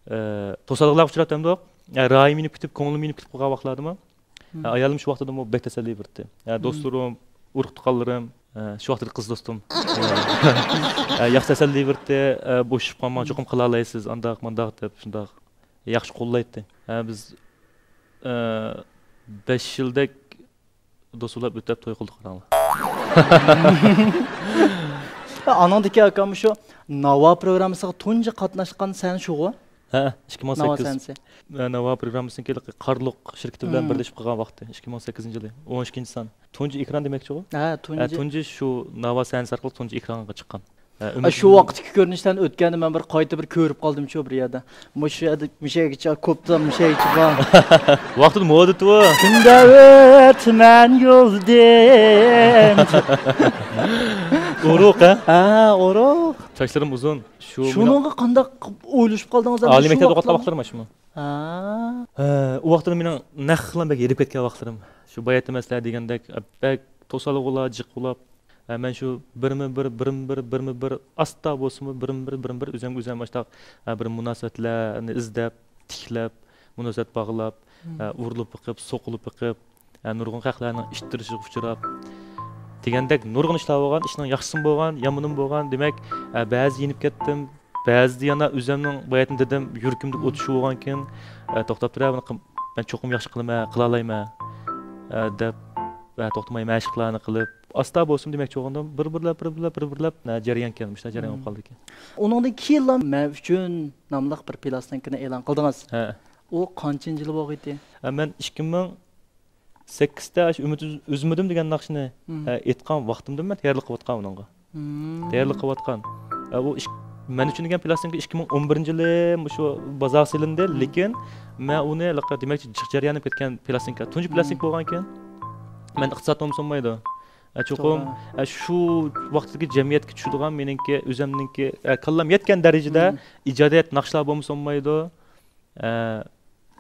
ئە، توسالغۇلارغا ئۇچراپ دەمدۇق. ئە، رايىم يېنىپ كېتىپ، كۆڭلۈم يېنىپ كېتىپ قالغان ۋاقىتلاردىمۇ. مم. ئە، ئايالىم شۇ ۋاقىتتىمۇ بەك تەسەللى بېرىتتى. ئە، مم. دوستلىرىم، ئۇرۇق-تۇغقانلىرىم، ئە، شۇ ۋاقىتتا قىز دوستۇم. ئە، ياخشى تەسەللى بېرىتتى. ئە، بوشىشىپ قالماڭ، مم. چوقۇم قىلالايسىز، ئانداق، مانداق دەپ شۇنداق ياخشى قوللايتتى. ئە، بىز، ئە، بەش يىلدەك دوست بولاپ ئۆتەپ توي قىلدۇق، قاراڭلار. ئانىڭدىكى ئاكام شۇ ناۋا پروگراممىسىغا تۇنجى قاتناشقان سەن شۇغۇ؟ ھە، ئىككى مىڭ سەككىز. ناۋا سەنسى. ھە، ناۋا پروگراممىسىنىڭكى قارلۇق شىركىتى بىلەن مم. بىرلىشىپ قىلغان ۋاقتى، ئىككى مىڭ سەككىزىنچى يىلى، ئون ئىككىنچى سان. تۇنجى ئېكران دېمەكچىغۇ؟ ھە، ھە، تۇنجى. تۇنجى شۇ ناۋا سەنسى ئارقىلىق تۇنجى ئېكرانغا چىققان. ھە، ئا، ئۈمىد شۇ ۋاقىتتىكى كۆرۈنۈشلەرنى ئۆتكەندە مەن بىر قايتا بىر كۆرۈپ قالدىم شۇ بىر يەردە. مۇشۇ يەردە مۇشەگىچە كوپتا، مۇشەگىچە بار. ۋاقتىدا مودا ئىدى. كۈندە ئۆتىمەن يولدىن. ئۇرۇق، ھە؟ ھە، ئۇرۇق. چاچلىرىم ئۇزۇن. شۇ شۇنىڭغا قانداق ئويلىشىپ قالدىڭىز ئەمدى ئالىي شۇ مەكتەپتە ئوقۇۋاتقان ۋاقىتلاردا؟ ۋاقىتلىرىم شۇمۇ؟ ھە. ھە، ئۇ ۋاقىتتا مېنىڭ نەقلا بەك ھېرىپ كەتكەن ۋاقىتلىرىم. شۇ بايا ئېيتتىم سىلەرگە دېگەندەك، بەك توسالغۇلار جىق بولاپ، ھە، مەن شۇ بىرمۇ بىر، بىرمۇ بىر، بىرمۇ بىر، ئاستا بولسىمۇ بىرمۇ بىر، بىرمۇ بىر، ئۆزۈمگە ئۆزۈم ئاشتاق، ھە، بىر مۇناسىۋەتلەرنى ئىزدەپ، تىكلەپ، مۇناسىۋەت باغلاپ، مم. ھە، ئۇرۇلۇپ بېقىپ، سوقۇلۇپ بېقىپ، ھە، نۇرغۇن خەقلەرنىڭ ئىتتىرىشىغا ئۇچراپ، دېگەندەك نۇرغۇن ئىشلار بولغان، ئىشنىڭ ياخشىسىمۇ بولغان، يامىنىمۇ بولغان. دېمەك، ھە، بەزىدە يېنىپ كەتتىم، بەزىدە يەنە ئۆزۈمنىڭ باياتىن دېدىم، يۈرىكىمدىكى ئوت شۇ بولغانكىن، ھە، توختاپ تۇرە، بۇنى قىل-، مەن چوقۇم ياخشى قىلىمەن، قىلالايمەن، ھە، دەپ، ھە، توختىماي مەشىقلەرنى قىلىپ، ئاستا بولسىمۇ دېمەكچى بولغىنىم، بىر بىرلەپ، بىر بىرلەپ، بىر بىرلەپ، ھە، جەريانكەن، مۇشۇنداق جەريان بولۇپ مم. قالدىكەن. ئۇنىڭدىن كېيىنلا مەن ئۈچۈن ناملىق بىر پىلاستىنكىنى ئېلان قىلدىڭىز. ھە. ئۇ قانچىنچى يىلى بولغىيتى؟ ھە، مەن ئىككى مىڭ سەككىزدە ئاشۇ ئۈمىد ئۈز-، ئۈزمىدىم دېگەن ناخشىنى، مم. ئە، ئېيتقان ۋاقتىمدىن مەن تەييارلىق قىلىۋاتقان ئۇنىڭغا. مم. تەييارلىق قىلىۋاتقان. ئە، ئۇ ئىش-، مەن ئۈچۈن دېگەن پىلاستىنكا ئىككى مىڭ ئون بىرىنچى يىلى مۇشۇ بازارغا سېلىندى، مم. لېكىن مەن ئۇنى ھېلىقى، دېمەكچى، جىق جەريان بولۇپ كەتكەن پىلاستىنكا. تۇنجى مم. پىلاستىنكا بولغانكەن، مەن ئىقتىسادىم بولمىسا بولمايدۇ. ئە، چوقۇم، توغرا. ئە، شۇ ۋاقىتتىكى جەمئىيەتكە چۈشىدىغان مېنىڭكى ئۆزۈمنىڭكى، ئە، كاللام يەتكەن دەرىجىدە مم. ئىجادىيەت ناخشىلار بولمىسا بولمايدۇ. ئە،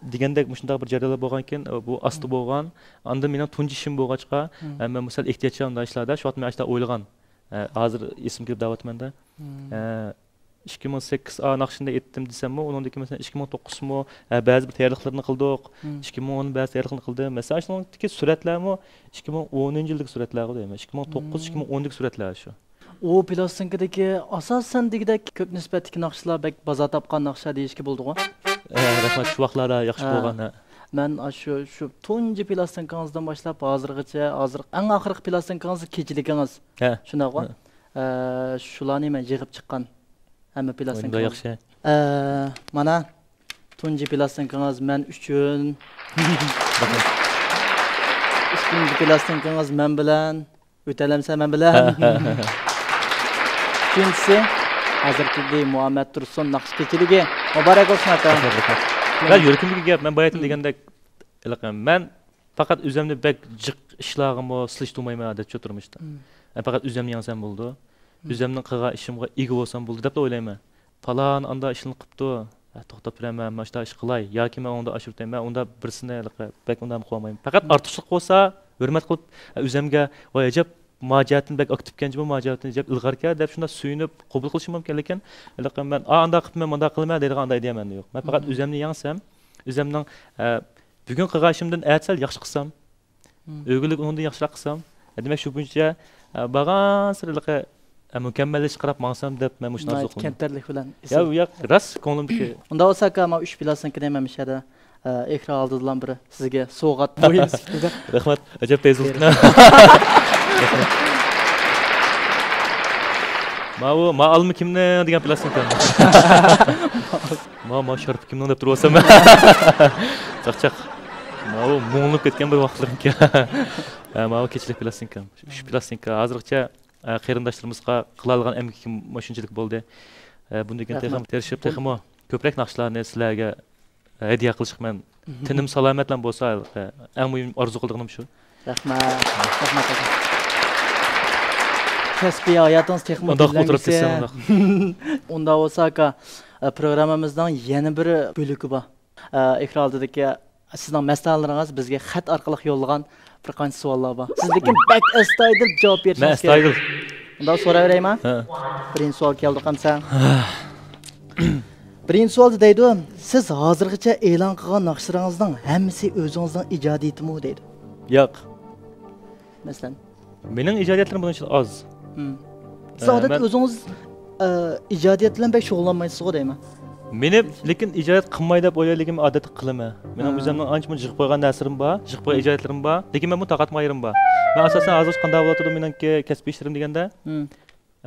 دېگەندەك مۇشۇنداق بىر جەريانلار بولغانكىن، بۇ ئاستا مم. بولغان. ئاندىن مېنىڭ تۇنجى ئىشىم بولغاچقا، مم. ئە، مەن بۇ سەل ئېھتىياتچان مۇنداق ئىشلاردا، شۇ ۋاقىت مەن ئاشۇنداق ئويلىغان. ئە، ھازىر ئېسىمگە كېلىپ دەۋاتىمەن-دە. مم. ئە، ئىككى مىڭ سەككىز ئا ناخشىنى ئېيتتىم دېسەممۇ، ئۇنىڭدىن كېيىن مەسىلەن ئىككى مىڭ توققۇزمۇ، ئە، بەزى بىر تەييارلىقلىرىنى قىلدۇق. مم. ئىككى مىڭ ئون بەزى تەييارلىقنى قىلدى. مەسىلەن، ئاشۇنىڭدىكى سۈرەتلەرمۇ ئىككى مىڭ ئونىنچى يىلدىكى سۈرەتلەرغۇ دەيمەن. ئىككى مىڭ توققۇز، مم. ئىككى مىڭ ئوندىكى سۈرەتلەر شۇ. ئۇ پىلاستىنكىدىكى ئاساسەن دېگۈدەك كۆپ نىسبەتتىكى ناخشىلار بەك بازار تاپقان ناخشا دېيىشكە بولىدىغۇ؟ ئە، رەھمەت، شۇ ۋاقىتلاردا ياخشى ھە. بولغان، ھە. مەن ئاشۇ، شۇ تۇنجى پىلاستىنكىڭىزدىن باشلاپ ھازىرغىچە، ھازىر ئەڭ ئاخىرقى پىلاستىنكىڭىز كېچىلىكىڭىز. ھە. شۇنداقغۇ؟ ھە. ئە، شۇلارنى مەن يىغىپ چىققان. ھەممە پىلاستىنكىڭىز. ياخشى. ئە، مانا، تۇنجى پىلاستىنكىڭىز مەن ئۈچۈن. رەھمەت. ئىككىنچى پىلاستىنكىڭىز مەن بىلەن. ئۆتەلەمسەن مەن بىلەن؟ ئۈچىنچىسى، ھازىر كېلدى مۇھەممەد تۇرسۇن ناخشا كېچىلىكى. مۇبارەك بولسۇن، ئاكا. رەھمەت، رەھمەت. ھە، يۈرىكىمدىكى گەپ، مەن باياتىن مم. دېگەندەك، ھېلىقى، مەن پەقەت ئۆزۈمنى بەك جىق ئىشلارغىمۇ سىلىشتۇرمايمەن ئادەتتە تۇرمۇشتا. مم. مەن پەقەت ئۆزۈمنى يەڭسەم بولىدۇ. ئۆزۈمنىڭ قىلغان ئىشىمغا ئىگە بولسام بولدى دەپلا ئويلايمەن. پالان ئاندا ئىشنى قىپتۇ، ھە، توختاپ تۇرۇڭ، مەن مانا شۇنداق ئىش قىلاي ياكى مەن ئۇندا ئاشۇرتاي، مەن ئۇندا بىرسىنى ھېلىقى بەك ئۇنداق قىلالمايمەن. پەقەت ئارتۇقچىلىق بولسا ھۆرمەت قىلىپ، ئۆزۈمگە، ۋاي ئەجەب، ما جەھەتتىن بەك ئاكتىپكەن جۇمۇ، ما جەھەتتىن ئەجەب ئىلغاركەن دەپ شۇنداق سۆيۈنۈپ قوبۇل قىلىشىم مۇمكىن. لېكىن ھېلىقى مەن، ئا، ئانداق قىپمەن، مۇنداق قىلىمەن دەيدىغان ئانداق ئىدىيە مەندە يوق. مەن پەقەت ئۆزۈمنى يەڭسەم، ئۆزۈمنىڭ، ئە، بۈگۈن قىلغان ئىشىمدىن ئەتە سەل ياخشى قىلسام، ئۆگۈنلۈك ئۇنىڭدىن ياخشىراق قىلسام، دېمەك، شۇ بويىچە، ئە، بارغانسېرى ھېلىقى، ئە، مۇكەممەللەشكە قاراپ ماڭسام دەپ مەن مۇشۇنى ئارزۇ قىلىمەن. كەمتەرلىك بىلەن. يا، ياق، راست كۆڭلۈمدىكى. ئۇنداق بولسا ئاكا، مانا ئۈچ پىلاسىنكىنى مەن مۇشۇ يەردە، ئە، ئېكران ئالدىدىلا بىر سىزگە سوۋغات مۇھىم سۈپىتىدە. رەھمەت. ئەجەب پەيزى بولسۇن. ماۋۇ، ما ئالما كىمنىڭ دېگەن پىلاسىنكا. ما، ما شارپا كىمنىڭ دەپ تۇرۇۋالسام. چاقچاق. ماۋۇ مۇڭلىنىپ كەتكەن بىر ۋاقىتلىرىمكەن. ھە، ماۋۇ كېچىلىك پىلاستىنكام. ئۈچ پىلاستىنكا. ھازىرغىچە، ئە، قېرىنداشلىرىمىزغا قىلالىغان ئەمگىكىم مۇشۇنچىلىك بولدى. ئە، بۇندىن كېيىن تېخىمۇ تىرىشىپ، تېخىمۇ كۆپرەك ناخشىلارنى سىلەرگە ھەدىيە قىلىشقا مەن تېنىم سالامەتلا بولسا، ئە، ئەڭ مۇھىم ئارزۇ قىلىدىغىنىم شۇ. رەھمەت. رەھمەت، ئاكا. كەسپىي ھاياتىڭىز تېخىمۇ ئۇنداق ئولتۇرۇپ گۈللەنگۈسى. كەتسەم ئۇنداق. ئۇنداق بولسا، ئاكا، ئە، پروگراممىمىزنىڭ يەنە بىر بۆلىكى بار. ئە، ئېكران ئالدىدىكى سىزنىڭ مەستانىلىرىڭىز بىزگە خەت ئارقىلىق يوللىغان بىر قانچە سوئاللار بار. سىز لېكىن بەك ئەستايىدىل جاۋاب مەن بېرىشىڭىز كېرەك. ئەستايىدىل. ئۇنداق سوراۋېرەيمۇ؟ ھە. بىرىنچى سوئال كەلدۇق ئەمسە. بىرىنچى سوئالدا دەيدۇ، سىز ھازىرغىچە ئېلان قىلغان ناخشىلىرىڭىزنىڭ ھەممىسى ئۆزىڭىزنىڭ ئىجادىيىتىمۇ دەيدۇ. ياق. مەسىلەن؟ مېنىڭ ئىجادىيەتلىرىم بۇنىڭ ئىچىدە ئاز. مم. سىز ئە، ئادەتتە مەن ئۆزىڭىز، ئە، ئىجادىيەت بىلەن بەك شۇغۇللانمايسىزغۇ دەيمەن. مېنى، لېكىن ئىجادىيەت قىلماي دەپ ئويلايدۇ، لېكىن مەن ئادەتتە قىلىمەن. مېنىڭ ھە. ئۆزۈمنىڭ ئانچە مۇنچە يىغىپ قويغان نەرسىلىرىم بار، يىغىپ قويغان مم. ئىجادىيەتلىرىم بار. لېكىن مەن بۇ تاقاتما يېرىم بار. مەن ئاساسەن ھازىر قانداق بولۇۋاتىدۇ مېنىڭكى كەسپىي ئىشلىرىم دېگەندە، مم.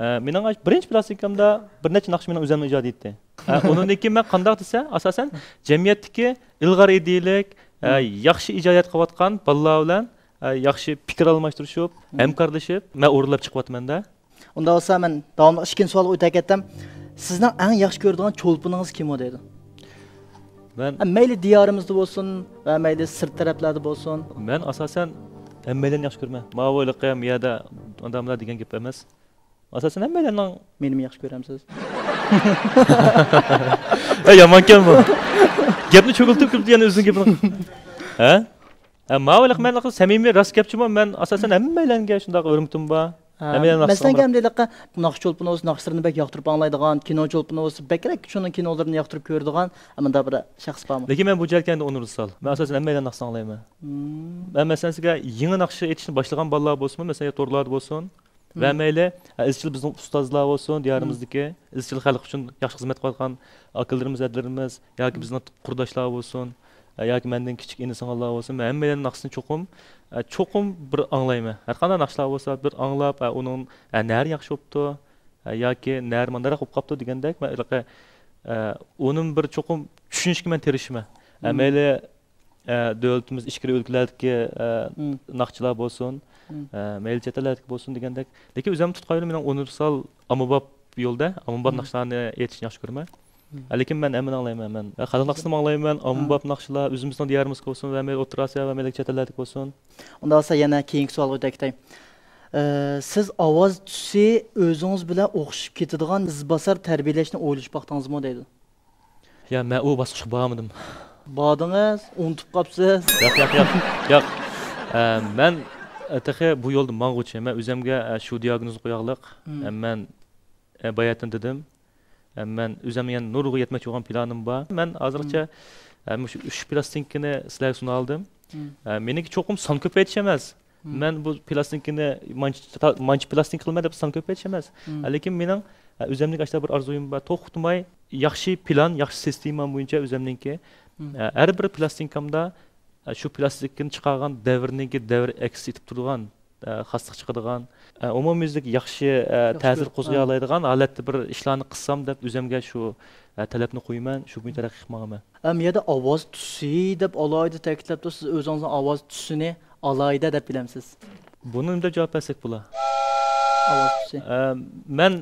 ئە، مېنىڭ بىرىنچى پىلاستىنكامدا بىر نەچچە ناخشا مېنىڭ ئۆزۈمنىڭ ئىجادىيىتى. ئە، ئۇنىڭدىن كېيىن مەن قانداق دېسە، ئاساسەن، جەمئىيەتتىكى ئىلغار ئىدىيىلىك، ئە، مم. ياخشى ئىجادىيەت قىلىۋاتقان بالىلار بىلەن، ئە، ياخشى پىكىر ئالماشتۇرۇشۇپ، مم. ھەمكارلىشىپ، مەن ئورۇنلاپ چىقىۋاتىمەن-دە. ئۇنداق بولسا، مەن داۋاملىق ئىككىنچى سوئالغا ئۆتەپ كەتتىم. سىزنىڭ ئەڭ ياخشى كۆرىدىغان چولپىنىڭىز كىم ئۇ دەيدۇ؟ مەن ئە، مەيلى دىيارىمىزدا بولسۇن ۋە مەيلى سىرت تەرەپلەردە بولسۇن. مەن ئاساسەن ھەممەيلەننى ياخشى كۆرىمەن. ماۋۇ ھېلىقى يەردە ئاداملار دېگەن گەپ ئەمەس. ئاساسەن ھەممەيلەننىڭ. مېنىمۇ ياخشى كۆرەمسىز؟ ھە، يامانكەن بۇ. گەپنى چۆكۈلتۈپ كىرىپتۇ يەنە ئۆزىنىڭ گېپىنى. ھە؟ ھە، ماۋۇ ھېلىقى مەن ھېلىقى سەمىمىي، راست گەپچىمۇ، مەن ئاساسەن ھەممەيلەنگە شۇنداق ھۆرمىتىم بار. ھە، ھەممەيلەن مەسىلەن، ناخشا ئەمدى ھېلىقى ناخشا چولپىنى بولسا، ناخشىلىرىنى بەك ياقتۇرۇپ ئاڭلايدىغان، كىنو چولپىنى بولسا، بەكرەك شۇنىڭ كىنولىرىنى ياقتۇرۇپ كۆرىدىغان، مۇنداق بىر شەخس بارمۇ؟ لېكىن مەن بۇ جەھەتكە ئەمدى ئۇنىۋېرسال. مەن ئاساسەن ھەممەيلەن ناخشىسىنى ئاڭلايمەن. مم. مەن مەسىلەن سىزگە يېڭى ناخشا ئېيتىشنى باشلىغان بالىلار بولسىمۇ، مەسىلەن، تورلاردا بولسۇن، ۋە مەيلى، ئە، ئىزچىل بىزنىڭ ئۇستازلار بولسۇن، دىيارىمىزدىكى ئىزچىل خەلق ئۈچۈن ياخشى خىزمەت قىلىۋاتقان ئاكىلىرىمىز، ھەدىلىرىمىز ياكى بىزنىڭ قۇرداشلار بولسۇن، ئە، ياكى مەندىن كىچىك ئىنى-سىڭىللار بولسۇن، مەن ھەممەيلەننىڭ ناخشىسىنى چوقۇم، ئە، چوقۇم بىر ئاڭلايمەن. ھەرقانداق ناخشىلار بولسا، بىر ئاڭلاپ، ئە، ئۇنىڭ، ئە، نەرى ياخشى بوپتۇ، ئە، ياكى نەرى مانداقراق بولۇپ قاپتۇ دېگەندەك، مەن ھېلىقى، ئە، ئۇنىمۇ بىر چوقۇم چۈشىنىشكە مەن تىرىشىمەن. ئە، مەيلى ئە، دۆلىتىمىز ئىچكىرى ئۆلكىلەردىكى، ئە، ناخشىچىلار بولسۇن، ئە، مەيلى چەت ئەللەردىكى بولسۇن دېگەندەك. لېكىن ئۆزۈمنىڭ تۇتقان يولۇم مېنىڭ ئۇنىۋېرسال ئاممىباب يولدا، ئاممىباب ناخشىلارنى ئېيتىشنى ياخشى كۆرىمەن. ئە، لېكىن مەن ھەممىنى ئاڭلايمەن. مەن، ئە، خەلق ناخشىسىنىمۇ ئاڭلايمەن، ئاممىباب ناخشىلار، ئۆزىمىزنىڭ دىيارىمىزدىكى بولسۇن ۋە مەيلى ئوتتۇرا ئاسىيا ۋە مەيلى چەت ئەللەردىكى بولسۇن. ئۇنداق بولسا يەنە كېيىنكى سوئالغا ئۆتۈپ كېتەي. ئە، سىز ئاۋاز تۈسى ئۆزىڭىز بىلەن ئوخشىشىپ كېتىدىغان ئىزباسار تەربىيەلەشنى ئويلىشىپ باقتىڭىزمۇ دەيدۇ. يا، مەن ئۇ باسقۇچقا بارمىدىم. باردىڭىز، ئۇنتۇپ قاپسىز. ياق، ياق، ياق، ياق. ئە، مەن، ئە، تېخى بۇ يولدا ماڭغۇچى. مەن ئۆزۈمگە، ئە، شۇ دىياگنوزنى قوياغلىق. ئە، مەن، ئە، باياتىن دېدىم. ئە، مەن ئۆزۈم يەنە نۇرغا يەتمەكچى بولغان پىلانىم بار. مەن ھازىرغىچە، ئە، مۇشۇ ئۈچ پىلاستىنكىنى سىلەرگە سۇنالدىم. ئە، مېنىڭكى چوقۇم سان كۆپەيتىش ئەمەس. مەن بۇ پىلاستىنكىنى مانچە، مانچە پىلاستىنكا قىلىمەن دەپ سان كۆپەيتىش ئەمەس. ئە، لېكىن مېنىڭ، ئە، ئۆزۈمنىڭ ئاشۇنداق بىر ئارزۇيۇم بار. توختىماي ياخشى پىلان، ياخشى سىستېما بويىچە ئۆزۈمنىڭكى، ئە، ھەر بىر پىلاستىنكامدا، ئە، شۇ پىلاستىنكىنى چىقارغان دەۋرنىڭكى دەۋر ئەكس ئېتىپ تۇرىدىغان، ئە، خاسلىق چىقىدىغان، ئە، ئومۇميۈزلۈك ياخشى، ئە، تەسىر قوزغىيالايدىغان ھالەتتە بىر ئىشلارنى قىلسام دەپ ئۆزۈمگە شۇ، ئە، تەلەپنى قويىمەن، شۇ بويىچە تەرەققىي قىلىپ ماڭىمەن. ئەم، يەردە ئاۋاز تۈسى دەپ ئالاھىدە تەكىتلەپتۇ. سىز ئۆزىڭىزنىڭ ئاۋاز تۈسىنى ئالاھىدە دەپ بىلەمسىز؟ بۇنى نېمە دەپ جاۋاب بەرسەك بولا؟ ئاۋاز تۈسى. ئە، مەن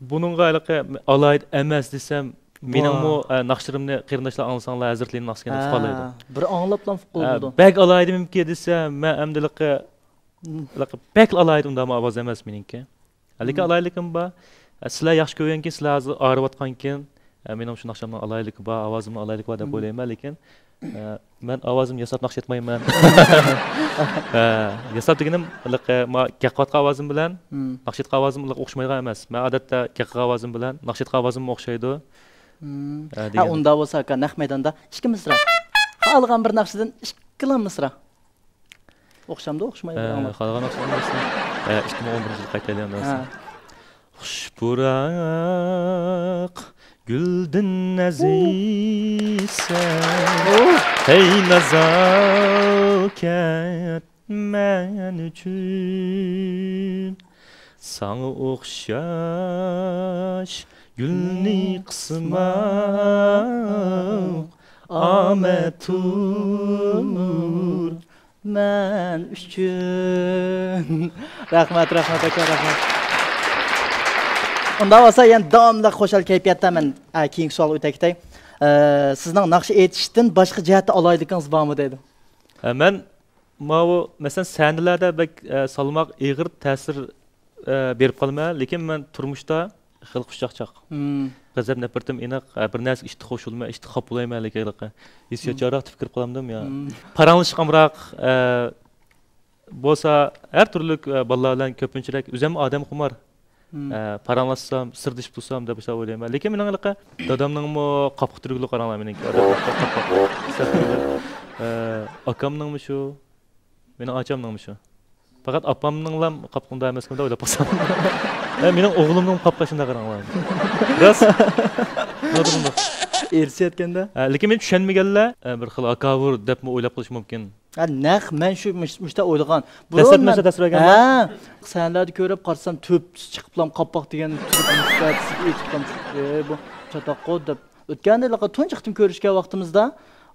بۇنىڭغا ھېلىقى ئالاھىدە ئەمەس دېسەم، مېنىڭمۇ، ئە، ناخشىلىرىمنى قېرىنداشلار ئاڭلىساڭلار، ھەزرىتى ناخشىكەن دەپ ئۇقالايدۇ. بىر ئاڭلاپلا ئۇققىلى بولىدۇ. بەك ئالاھىدىمىكى دېسەم، مەن ئەمدى ھېلىقى، ھېلىقى بەكلا ئالاھىدە ئۇنداقمۇ ئاۋاز ئەمەس مېنىڭكى. لېكىن ئالاھىدىلىكىم بار. سىلەر ياخشى كۆرگەنكىن، سىلەر ھازىر ئاغرىۋاتقانكىن، مېنىڭ شۇ ناخشامنىڭ ئالاھىدىلىكى بار، ئاۋازىمنىڭ ئالاھىدىلىكى بار دەپ ئويلايمەن. لېكىن مەن ئاۋازىمنى ياساپ ناخشا ئېيتمايمەن. ياساپ دېگىنىم، ھېلىقى ما گەققىۋاتقان ئاۋازىم بىلەن ناخشا ئېيتقان ئاۋازىم ھېلىقى ئوخشىمايدىغان ئەمەس. مەن ئادەتتە گەققىغان ئاۋازىم بىلەن ناخشا ئېيتقان ئاۋازىممۇ ئوخشايدۇ. ھە، ئۇنداق بولسا، ئاكا، نەق مەيداندا ئىككى مىسرا. خالىغان بىر ناخشىدىن ئىككىلا مىسرا. ئوخشامدۇ، ئوخشىمايدۇ، ئە، ئاڭلاپ. خالىغان ئوخشىمايسىز. ئە، ئىككى مىڭ ئون بىرىنچى يىلغا قايتايلى ئەمدى. ھە. خۇش پۇراق گۈلدىن ئەزىزسەن، ھەي نازاكەت مەن ئۈچۈن. ساڭا ئوخشاش گۈلنى قىسماق ئامەتتۇر مەن ئۈچۈن. رەھمەت، رەھمەت، ئاكا، رەھمەت. ئۇنداق بولسا، يەنە داۋاملىق خۇشال كەيپىياتتا مەن، ئە، كېيىنكى سوئالغا ئۆتەي كېتەي. ئە، سىزنىڭ ناخشا ئېيتىشتىن باشقا جەھەتتە ئالاھىدىلىكىڭىز بارمۇ دەيدۇ. ئە، مەن ماۋۇ، مەسىلەن، سەھنىلەردە بەك، ئە، سالماق، ئېغىر تەسىر، ئە، بېرىپ قالىمەن، لېكىن مەن تۇرمۇشتا خېلى خۇشچاقچاق. غەزەپ نەپرىتىم ئېنىق، ئە، بىر نەرسىگە ئىشتا خۇش بولىمەن، ئىشتا خاپا بولمايمەن، لېكىن ھېلىقى ھېسسىياتچانراق تېپىپ كىرىپ قالامدىم يا. پاراڭلىشىش ئامراق، ئە، بولسا ھەر تۈرلۈك، ئە، بالىلار بىلەن كۆپىنچىرەك، ئۆزۈم ئادەمخۇمار. ئە، پاراڭلاشسام، سىردىشىپ تۇرسام دەپ مۇشۇنداق ئويلايمەن. لېكىن مېنىڭ ھېلىقى دادامنىڭمۇ قاپىقى تۈرگۈلۈك قاراڭلار مېنىڭكى. ئادەم قاپاق. ئە، ئاكامنىڭمۇ شۇ، مېنىڭ ئاچامنىڭمۇ شۇ. پەقەت ئاپامنىڭلام قاپىقىدا ئەمەسكەن دەپ ئويلاپ قالسام. ئە، مېنىڭ ئوغلۇمنىڭ قاپىقى شۇنداق قاراڭلار. راست. نادىرمۇ. ئىرسىيەتكەندە. ئە، لېكىن مېنى چۈشەنمىگەنلەر، ئە، بىر خىل ھاكاۋۇر دەپمۇ ئويلاپ قېلىشى مۇمكىن. ھە، نەق مەن شۇ مۇش-، مۇشۇنداق ئويلىغان. بۇرۇن دەسلەپ مەن، نەرسە تەسىر بەرگەنمۇ؟ ھە، سەھنىلەردە كۆرۈپ قارىسام، تۆپىسى چىقىپلام قاپاق دېگەن تۈرك مۇشتەتىسىگە ئېيتىپلام چىقىپ، «ئەي، بۇ چاتاققۇ» دەپ. ئۆتكەندە ھېلىقى تۇنجى قېتىم كۆرۈشكەن ۋاقتىمىزدا،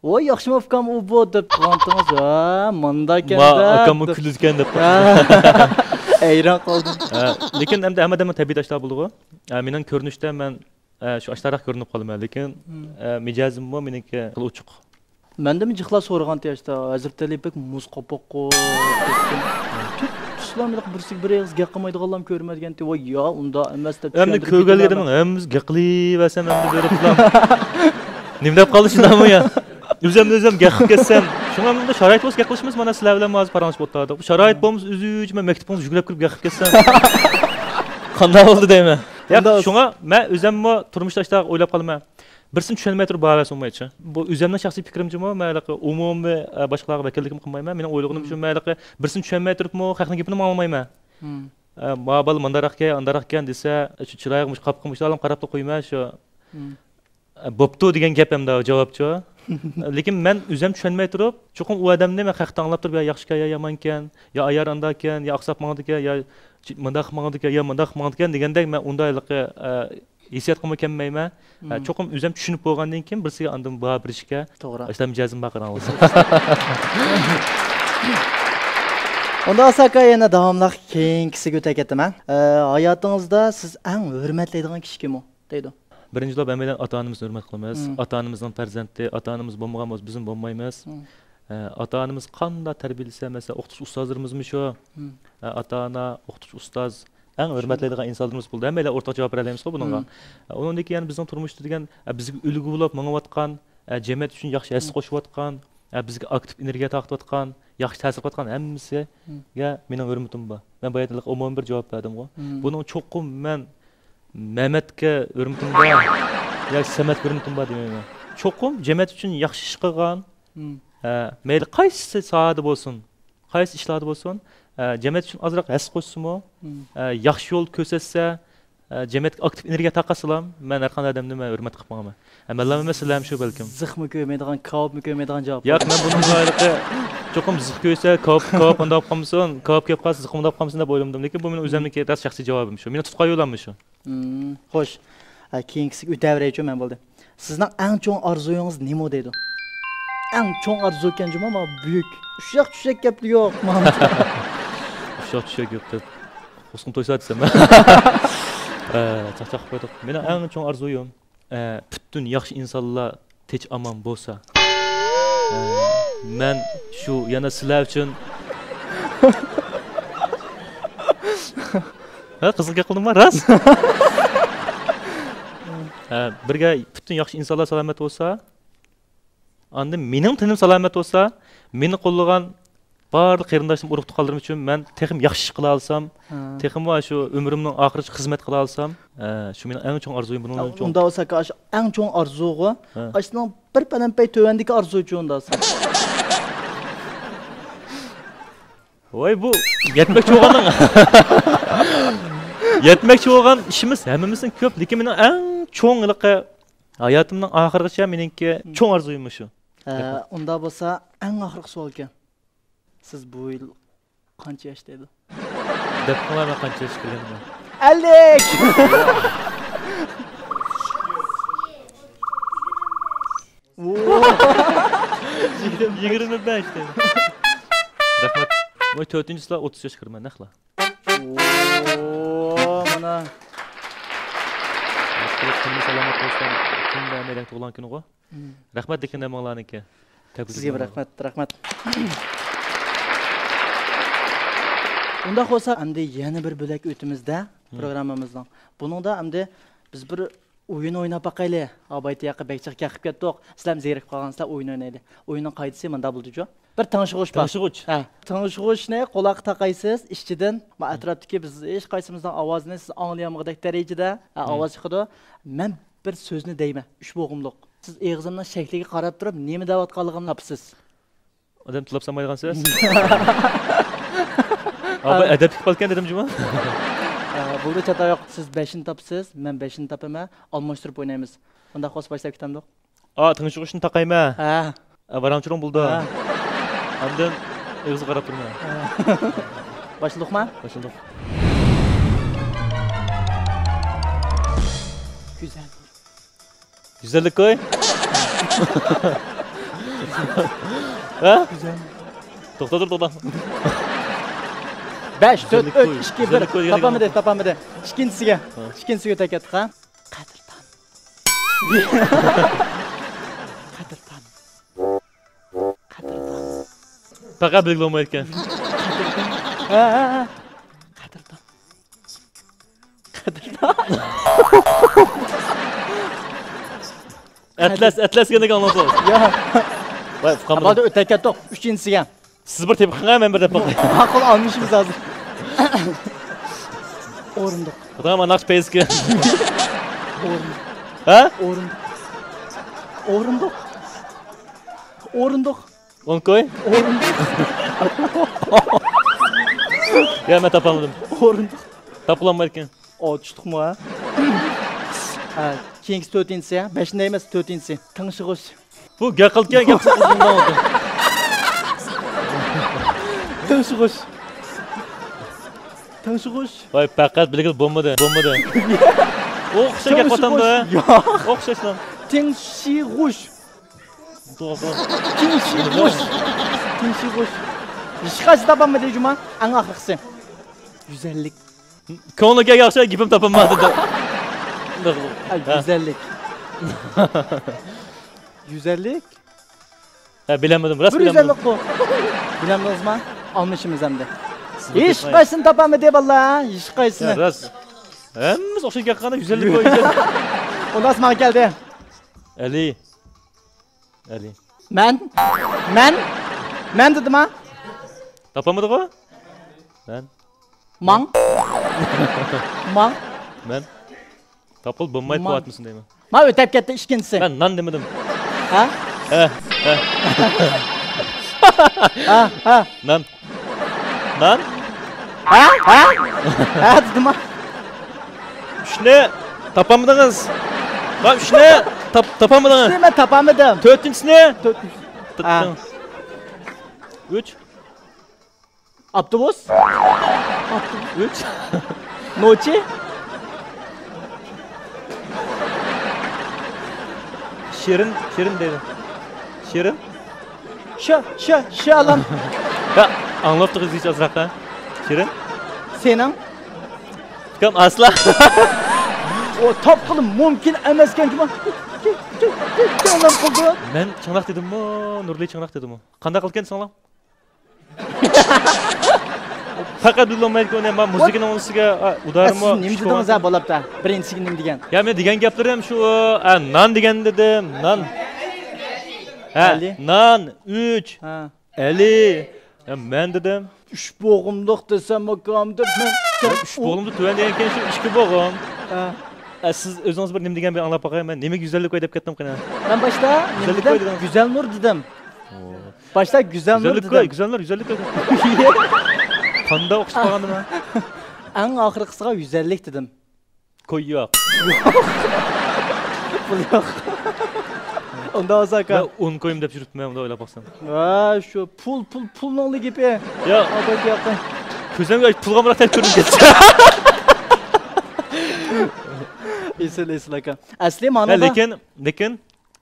«ۋاي، ياخشىمۇ ئۇكام ئۇ بۇ» دەپ قىلغانتىڭىز. ھە، مانداكەن ما، دەپ، ئاكاممۇ دەپ. كۈلىدىكەن دەپ. ھە. ھەيران قالدىم. ھە، لېكىن ئەمدى ھەممە ئادەمنىڭ تەبىئىتى ئاشۇنداق بولىدىغۇ. ھە، مېنىڭ كۆرۈنۈشتە مەن ئە، شۇ ئاشتاراق كۆرۈنۈپ قالىمەن، لېكىن، ئە، مىجەزىممۇ مېنىڭكى خېلى ئوچۇق. مەندىنمۇ جىقلار سورىغانتى ئاشتا، ھەزرىتى ئەلى بەك مۇز قاپاققۇ دەپتۇ. تۇتسىلام، بىرسىگە بىر ئېغىز گەپ قىلمايدىغانلارمۇ كۆرمە دېگەنتى. ۋاي يا، ئۇنداق ئەمەس دەپ ئەمدى چۈشەندۈرۈپ كۆرگەنلىكىدە كېتىمەن. مەن ھەممىمىز گەپ قىلىۋەرسەم ئەمدى بېرىپلا. نېمە دەپ قالدى شۇنداقمۇ يا؟ ئۆزۈمنى ئۆزۈم گەپ قىلىپ كەتسەم. شۇڭا ئەمدى شارائىت بولسا گەپ قىلىشىمىز، مانا سىلەر بىلەن ھازىر پاراڭلىشىپ ئولتۇردۇق. شارائىت بولمىسا ئۆزۈم مەن مەكتىپىڭىزگە يۈگۈرۈپ كىرىپ گەپ قىلىپ كەتسەم. قانداق بولدى دەيمەن. ياق، قانداق؟ شۇڭا مەن ئۆزۈممۇ تۇرمۇشتا ئاشۇنداق ئويلاپ قالىمەن. بىرسىنى چۈشەنمەي تۇرۇپ باھا بەرسە بولمايدۇ. بۇ ئۆزۈمنىڭ شەخسىي پىكرىمچىمۇ، مەن ھېلىقى ئومۇمىي، ئە، باشقىلارغا ۋەكىللىكىم قىلمايمەن. مېنىڭ ئويلىغىنىم شۇ، مەن ھېلىقى بىرسىنى چۈشەنمەي تۇرۇپمۇ خەقنىڭ گېپىنىمۇ ئاڭلىمايمەن. ئە، ما بالا مانداقكەن، ئانداقكەن دېسە، شۇ چىرايىغا مۇشۇ قاپىقىغا مۇشۇ ئالام قاراپلا قويىمەن شۇ. ئە، بوپتۇ دېگەن گەپ ئەمدى جاۋابچۇ. لېكىن مەن ئۆزۈم چۈشەنمەي تۇرۇپ، چوقۇم ئۇ ئادەمنى مەن خەقتە ئاڭلاپ تۇرۇپ، يا ياخشىكەن، يا يامانكەن، يا ئايار ئانداكەن، يا ئاقساپ ماڭىدىكەن، يا چ-، مۇنداق ماڭىدىكەن، يا مۇنداق ماڭىدىكەن دېگەندەك مەن ئۇنداق ھېلىقى، ئە، ھېسسىياتقىمۇ كەلمەيمەن. ئە، چوقۇم ئۆزۈم چۈشىنىپ بولغاندىن كېيىن بىرسىگە ئاندىن باھا بېرىشكە توغرا. ئىشلار مىجەزىم بار قاراڭلار. ئۇنداق بولسا ئاكا يەنە داۋاملىق كېيىنكىسىگە ئۆتەي كەتتىم، ھە. ئە، ھاياتىڭىزدا سىز ئەڭ ھۆرمەتلەيدىغان كىشى كىم ئۇ؟ دەيدۇ. بىرىنچى بولۇپ، ھەممەيلەن ئاتا-ئانىمىزنى ھۆرمەت قىلىمىز. مم. ئاتا-ئانىمىزنىڭ پەرزەنتى، ئاتا-ئانىمىز بولمىغان بولسا، بىزمۇ بولمايمىز. مم. ئە، ئاتا-ئانىمىز قانداق تەربىيەلىسە، مەسىلەن، ئوقۇتقۇچى ئۇستازلىرىمىزمۇ شۇ. مم. ئە، ئاتا-ئانا، ئوقۇتقۇچى ئۇستاز، ئەڭ ھۆرمەتلەيدىغان ئىنسانلىرىمىز بولدى. ھەممەيلەن ئورتاق جاۋاب بېرەلەيمىزغۇ بۇنىڭغا. مم. ئە، ئۇنىڭدىن كېيىن يەنە بىزنىڭ تۇرمۇشتا دېگەن، ئە، بىزگە ئۈلگە بولۇپ مېڭىۋاتقان، ئە، جەمئىيەت ئۈچۈن ياخشى ھەسسە قوشۇۋاتقان، ئە، بىزگە ئاكتىپ ئېنېرگىيە تارقىتىۋاتقان، ياخشى تەسىر قىلىۋاتقان ھەممىسىگە مېنىڭ ھۆرمىتىم بار. مەن بايا ئومۇمىي بىر جاۋاب بەردىمغۇ. بۇنىڭ چوقۇم مەن مەمەتكە ھۆرمىتىم بار ياكى سەمەتكە ھۆرمىتىم بار دېمەيمەن. چوقۇم جەمئىيەت ئۈچۈن ياخشى ئىش قىلغان، ئە، مەيلى قايسى ساھەدە بولسۇن، قايسى ئىشلاردا بولسۇن، ئە، جەمئىيەت ئۈچۈن ئازراق ھەسسە قوشسىمۇ، ئە، ياخشى يول كۆرسەتسە، ئە، جەمئىيەتكە ئاكتىپ ئېنېرگىيە تارقاتسىلام، مەن ھەر قانداق ئادەمنى مەن ھۆرمەت قىلىپ ماڭىمەن. ئە، مەنلا ئەمەس، سىلەرمۇ شۇ بەلكىم. زىخمۇ كۆرمەيدىغان، كاۋاپمۇ كۆرمەيدىغان جاۋاب. ياق، مەن بۇنىڭغا ھېلىقى چوقۇم زىخ كۆرسە، كاۋاپ، كاۋاپ مۇنداق بولۇپ قالمىسۇن، كاۋاپ كېلىپ قالسا، زىخ مۇنداق بولۇپ قالمىسۇن دەپ ئويلىمىدىم. لېكىن بۇ مېنىڭ ئۆزۈمنىڭكى راست شەخسىي جاۋابىم شۇ. مېنىڭ تۇتقان يولۇم شۇ. مم، خوش. ھە، كېيىنكىسىگە ئۆتەۋېرەيچۇ مەن بولدى. سىزنىڭ ئەڭ چوڭ ئارزۇيىڭىز نېمە دەيدۇ؟ ئەڭ چوڭ ئارزۇ ئىكەن جۇمۇ، مانا بۈيۈك. ئۇششاق چۈششەك گەپلا يوق، مانا. ئۇششاق چۈششەك يوق دەپ. قوسقۇن تويسا دېسەم. ئە، چاقچاق قىلىپ قويدۇق. مېنىڭ ئەڭ چوڭ ئارزۇيۇم، ئە، پۈتۈن ياخشى ئىنسانلار تىنچ ئامان بولسا. ئە، مەن شۇ يەنە سىلەر ئۈچۈن ھە، قىزىق گەپ قىلدىمغۇ؟ راست. ھە، بىرگە پۈتۈن ياخشى ئىنسانلار سالامەت بولسا، ئاندىن مېنىڭ تېنىم سالامەت بولسا، مېنى قوللىغان بارلىق قېرىنداشلىرىم، ئۇرۇق-تۇغقانلىرىم ئۈچۈن مەن تېخىمۇ ياخشى ئىش قىلالىسام، ھە، تېخىمۇ شۇ ئۆمرۈمنىڭ ئاخىرىغىچە خىزمەت قىلالىسام، ھە، شۇ مېنىڭ ئەڭ چوڭ ئارزۇيۇم، بۇنىڭدىن چوڭ. ئۇندا بولسا ئاكا، ئاشۇ ئەڭ چوڭ ئارزۇغۇ. ھە. ئاشۇنىڭ بىر پەلەمپەي تۆۋەندىكى ئارزۇچۇ ئۇندا بولسا. ۋاي، بۇ يەتمەكچى بولغاننىڭ، يەتمەكچى بولغان ئىشىمىز ھەممىمىزنىڭ كۆپ، لېكىن مېنىڭ ئەڭ چوڭ ھېلىقى ھاياتىمنىڭ ئاخىرىغىچە مېنىڭكى، ھىم، چوڭ ئارزۇيۇم مۇشۇ. ھە، رەھمەت. ئۇندا بولسا ئەڭ ئاخىرقى سوئالكەن. سىز بۇ يىل قانچە ياشتا ئىدى؟ دەپ قىلىڭلار، مەن قانچە ياشقا كىرگەندىمەن. ئەللىك! يىگىرمە بەش دەيمەن. رەھمەت. ۋاي، تۆتىنچى سىلەر ئوتتۇز ياشقا كىرىمەن نەقلا. ئوو، مانا. تېنىم سالامەت بولسا، كۈندە مېنىڭ تۇغۇلغان كۈنىغۇ. مم. رەھمەت، لېكىن ھەممىڭلارنىڭكى. تەبرىك. سىزگە رەھمەت، رەھمەت. ئۇنداق بولسا، ئەمدى يەنە بىر بۆلەك ئۆتىمىز-دە، مم، پروگراممىمىزنىڭ. بۇنىڭدا ئەمدى بىز بىر ئويۇن ئويناپ باقايلى. ئابايتى ياققا بەك جىق گەپ قىلىپ كەتتۇق. سىلەرمۇ زېرىكىپ قالغانسىلەر، ئويۇن ئوينايلى. ئويۇننىڭ قائىدىسى مۇنداق بولىدۇ، جۇ. بىر تىڭشىغۇچ بار. تىڭشىغۇچ. ھە. تىڭشىغۇچنى قۇلاققا تاقايسىز، ئىچىدىن، ما، ئەتراپتىكى بىز ھېچقايسىمىزنىڭ ئاۋازىنى سىز ئاڭلىيالمىغۇدەك دەرىجىدە، ھە، مم، ئاۋاز چىقىدۇ. مەن بىر سۆزنى دەيمەن، ئۈچ بوغۇملۇق. سىز ئېغىزىمنىڭ شەكلىگە قاراپ تۇرۇپ، نېمە دەۋاتقانلىقىمنى تاپىسىز. ئادەم تىللاپ سالمايدىغان سۆز. ئابا ئەدەپلىك بالىكەن دېدىم جۇمۇ. ئە، بولدى، چاتا يوق. سىز بەشنى تاپىسىز، مەن بەشنى تاپىمەن. ئالماشتۇرۇپ ئوينايمىز. ئۇنداق بولسا باشلاپ كېتەمدۇق. ئا، تىڭشىغۇچنى تاقايمەن. ھە. ئا، ۋاراڭ-چۇرۇڭ بولدى. ھە. ئاندىن ئېغىزغا قاراپ تۇرىمەن. ھە. باشلىدۇقما؟ باشلىدۇق. گۈزەل. گۈزەللىك كوي. ھە؟ گۈزەل. توختا تۇر، توختا. بەش، تۆت، گۈزەللىك كوي. ئۈچ، ئىككى، بىر. گۈزەللىك كوي دېگەن تاپالمىدى، گەپ. تاپالمىدى. ئىككىنچىسىگە. ھە. ئىككىنچىسىگە ئۆتۈپ كەتتۇق، ھە؟ قەدىردان. قەدىردان. قەدىردان. پەقەت بىلگىلى بولمايدىكەن. ھە، ھە، ھە. قەدىردان. قەدىردان. ئەتلەس، ئەتلەس دېگەندەك ئاڭلاۋاتىدۇ. يا. ۋاي، ئۇقامدىم. بولدى، ئۆتۈپ كەتتۇق. ئۈچىنچىسىگە. سىز بىر تېپىپ قېلىڭ، مەن بىر تېپىپ باقاي. ماقۇل، ئالمىشىمىز ھازىر. ئورۇندۇق. خۇدايىم، ناخشا پەيزىكى. ئورۇندۇق. ھە؟ ئورۇندۇق. ئورۇندۇق. ئورۇندۇق. ئون كوي؟ ئورۇندۇق. يا، مەن تاپالمىدىم. ئورۇندۇق. تاپىلالمايدىكەن. ئو، چۈشتۇقمۇ، ھە؟ ھە، كېيىنكىسى تۆتىنچىسى، ھە؟ بەشىنچى ئەمەس، تۆتىنچىسى. تىڭشىغۇچ. بۇ گەپ قىلىدىكەن گەپ قىلىدىكەن. تىڭشىغۇچ. تىڭشىغۇچ. ۋاي، پەقەت بىلگىلى بولمىدى، بولمىدى. ئوخشاش گەپ قىلىۋاتامدۇ، ھە؟ ياق. ئوخشاشلا. تىڭشىغۇچ. توغرا، توغرا. تىڭشىغۇچ. تىڭشىغۇچ. ھېچقايسى تاپالمىدى جۇما. ئەڭ ئاخىرقىسى. گۈزەللىك. كۆڭلىگە ياخشى گېپىم تاپالمىدى. ھە، گۈزەللىك. گۈزەللىك. ھە، بىلەلمىدىم، راست بىلەلمىدىم. بىر گۈزەللىكقۇ. بىلەلمىدىڭىزما؟ ئالمىشىمىز ئەمدى. ھېچقايسىنى تاپالمىدى بالىلار، ھېچقايسىنى. يا، راست. ھەممىسى ئوخشاش گەپ قىلغان، گۈزەللىك بويىچە. ئۇنداق ماڭا كەلدى. ئەلى. ئەلى. مەن. مەن. مەن دېدىما؟ تاپالمىدىغۇ؟ مەن. ماڭ. ماڭ. مەن. تاپقىلى بولمايدۇ، ماڭ. قۇۋاتمىسۇن دەيمەن. ما ئۆتەپ كەتتى ئىككىنچىسى. مەن نان دېمىدىم. ھە؟ ھە، ھە. ھە، ھە. نان. نان؟ ھە؟ ھە؟ ھە دېدىما؟ ئۈچنى تاپالمىدىڭىز. ما ئۈچنى تاپ-، تاپالمىدىڭىز. ئۈچنى مەن تاپالمىدىم. تۆتىنچىسىنى؟ تۆتىنچى. ھە. ئۈچ. ئاپتوبۇس. ئاپتوبۇس. ئۈچ. نوچى. شېرىن، شېرىن دەيدۇ. شېرىن. شا، شا، شالام. يا، ئاڭلاپ تۇرغۇزغىچە ئازراق، ھە؟ شېرىن. سېنىڭ. ئۇكام، ئاسلا. ئو، تاپقىلى مۇمكىن ئەمەسكەن جۇما. كە-، كە-، كە-، كە-، ئانام قىلدى. مەن چىڭراق دېدىممۇ، نۇرلى چىڭراق دېدىمۇ؟ قانداق قىلىدىكەن دېسەڭلار؟ پەقەت بىلمەيدىكەن، مەن مۇزىكىنىڭ ئۈستىگە، ئا، ئۇدارىمۇ سىز نېمە دېدىڭىز ھە بولۇپتا؟ بىرىنچىسىگە نېمە دېگەن؟ يا، مەن دېگەن گەپلىرىم شۇ، ئا، نان دېگەن دېدىم، نان. ھە، ئەلى. نان، ئۈچ. ھە. ئەلى. يا، مەن دېدىم. ئۈچ بوغۇملۇق دېسەم، ئاكام دەپ مەن. يا، ئۈچ بوغۇمدىن تۆۋەن دېگەنكەن شۇ ئىككى بوغۇم. ھە. ئە، سىز ئۆزىڭىز بىر نېمە دېگەن بىر ئاڭلاپ باقاي، مەن نېمە گۈزەللىك قوي دەپ كەتتىم قېنى. مەن باشتا نېمە دېدىم؟ گۈزەللىك قوي دېدىڭىز. گۈزەلنۇر دېدىم. باشتا گۈزەلنۇر گۈزەللىك دېدىم. قوي، گۈزەلنۇر، گۈزەللىك قوي. قاندا ئوخشاپ قالغاندىمۇ؟ ئەڭ ئاخىرقىسىغا گۈزەللىك دېدىم. كوي يوق. پۇل يوق. ئۇنداق بولسا ئاكا. مەن ئون كويۇم دەپ يۈرۈپتىمەن، ئۇنداق ئويلاپ باقسام. ۋا، شۇ پۇل، پۇل، پۇلنىڭلا گېپى. يا. ئاپايتى ياقى. كۆزۈمگە پۇلغا ئامراق تەل كۆرۈنۈپ كەتتى. ئېسىل، ئېسىل ئاكا. ئەسلى مانا ھە، بۇ. لېكىن، لېكىن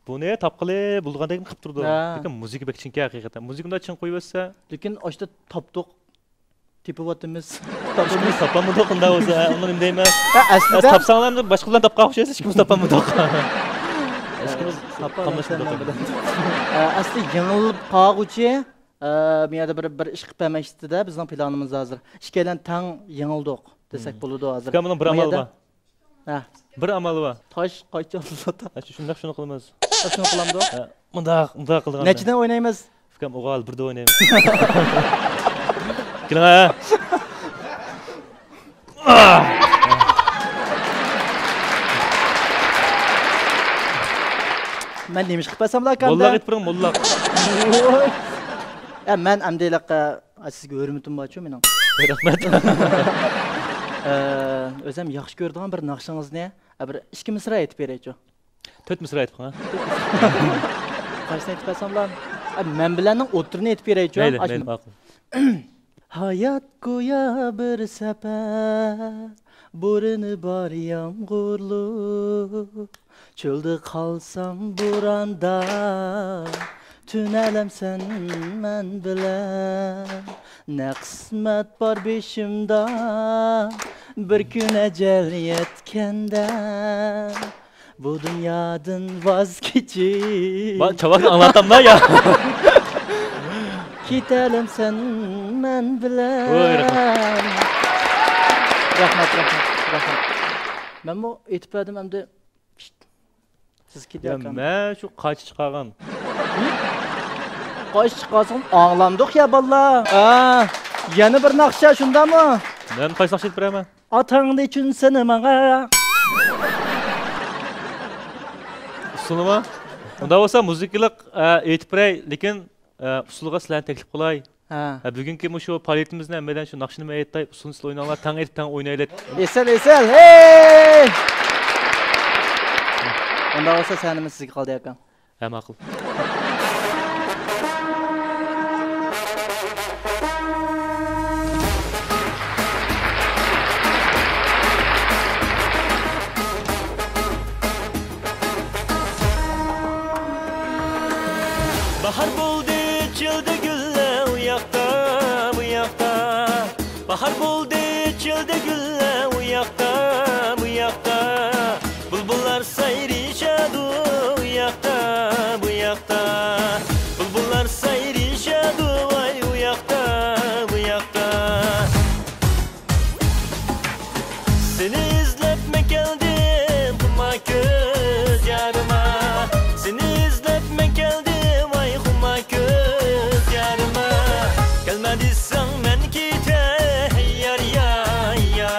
بۇنى تاپقىلى بولغاندەك قىلىپ تۇرىدۇ. ھە. لېكىن مۇزىكا بەك چىڭكى ھەقىقەتەن. مۇزىكىنى چىڭ قويۇۋەتسە. لېكىن ئاشتا تاپتۇق. تېپىۋاتىمىز. ھېچكىمىز تاپالمىدۇق، ئۇنداق بولسا، ھە، ئۇنى نېمە دەيمەن؟ ھە، ئەسلىدە تاپساڭلار باشقا بىلەن تاپقان ئوخشايسىز، ھېچكىمىز تاپالمىدۇق. ھېچكىمىز تاپالمىدۇق. ھە، ئەسلى يېڭىلىپ قالغۇچى، ئە، بۇ يەردە بىر، بىر ئىش قىلىپ بەرمەكچىدە بىزنىڭ پىلانىمىز ھازىر. ئىككىيلەن تەڭ يېڭىلدۇق دېسەك بولىدۇ ھازىر. ئۇكام، بۇنىڭ بىر ئامالى بار. ھە. بىر ئامالى بار. تاش قايچا ئاتلىتا. ھە، شۇنداق شۇنى قىلىمىز. ھە، شۇنى قىلامدۇ؟ ھە، مۇنداق، مۇنداق قىلغاندا. نەچچىدىن ئوينايمىز؟ ئۇكام، ئوغال، بىردە ئوينايمىز. كېلىڭ، ھە. مەن نېمە ئىش قىلىپ بەرسەم بولاركەن؟ موللاق ئېيتىپ بېرىڭ، موللاق. ۋوي. ئە، مەن ئەمدى ھېلىقى، ئە، سىزگە ھۆرمىتىم بارچۇ مېنىڭ. رەھمەت. ئە، ئۆزۈم ياخشى كۆرىدىغان بىر ناخشىڭىزنى، ئە، بىر ئىككى مىسرا ئېيتىپ بېرەيچۇ. تۆت مىسرا ئېيتىپ قويۇڭ. قايسىنى ئېيتىپ بەرسەم بولامدۇ؟ ئە، مەن بىلەننىڭ ئوتتۇرىنى ئېيتىپ بېرەيچۇ. مەيلى، مەيلى، ماقۇل. ھايات گويا بىر سەپەر، بورىنى بار يامغۇرلۇق. چۆلدە قالسام بوراندا، تۈن ئالەم سەن مەن بىلەن. نە قىسمەت بار بېشىمدا، بىر كۈن ئەجەل يەتكەندە، بۇ دۇنيادىن ۋاز كېچىپ. ما-، چاۋاكنى ئاڭلاتامدا يا؟ كېتەلەمسەن مەن بىلەن؟ ۋوي، رەھمەت. رەھمەت، رەھمەت، رەھمەت. مەنمۇ ئېيتىپ بەردىم ئەمدى. سىز يا، كېتىۋاتقان. مەن شۇ قايچا چىقارغان. قايچا چىقارسىڭىز ئاڭلامدۇق يا بالىلار. ئا، يەنە بىر ناخشا، شۇنداقمۇ؟ مەن قايسى ناخشا ئېيتىپ بېرەيمەن؟ ئاتاڭنى چۈنسىنى ماڭا. ئۇسسۇلىمۇ؟ ئۇنداق بولسا مۇزىكىلىق، ئە، ئېيتىپ بېرەي، لېكىن، ئە، ئۇسسۇلغا سىلەرنى تەكلىپ قىلاي. ھە. ھە، بۈگۈنكى مۇشۇ پائالىيىتىمىزنى ھەممەيلەن شۇ ناخشىنى مەن ئېيتاي، ئۇسسۇلنى سىلەر ئويناڭلار، تەڭ ئېيتىپ تەڭ ئوينايلى. ئېسىل، ئېسىل، ھېي! ئۇنداق بولسا سەھنىمىز سىزگە قالدى، ئاكام. ھە، ماقۇل. باھار بولدى، ئېچىلدى گۈللەر ئۇ ياقتا، بۇ ياقتا. باھار بولدى، ئېچىلدى گۈللەر ئۇ ياقتا، بۇ ياقتا. بۇلبۇللار سايرىشىدۇ ئۇ ياقتا، بۇ ياقتا. بۇلبۇللار سايرىشىدۇ ۋاي ئۇ ياقتا، بۇ ياقتا. سېنى ئىزدەپمەن كەلدىم خۇمار كۆز يارىما. سېنى ئىزدەپمەن كەلدىم ۋاي خۇمار كۆز يارىما. كەلمە دېسەڭ مەن كېتەي يار، يار، يار.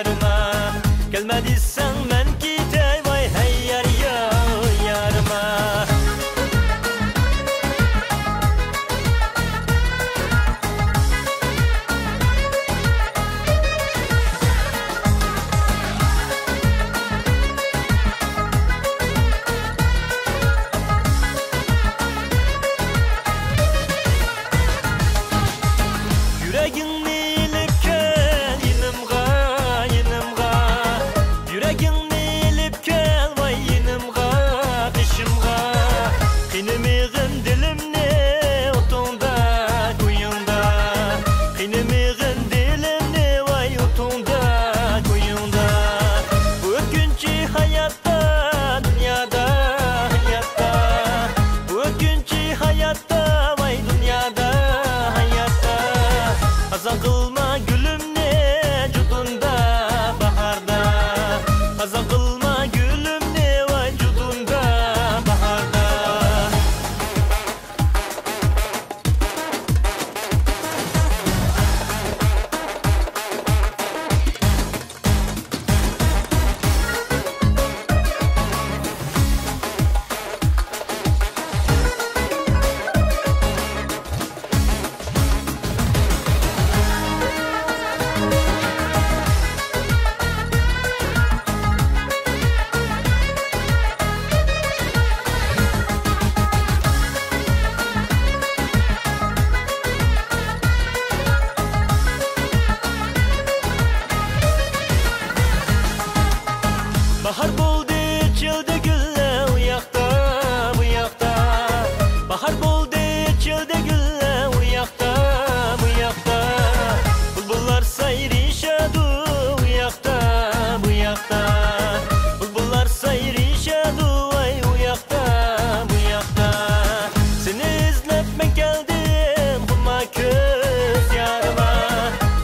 مەن كەلدىم خۇما كۆز يارىما،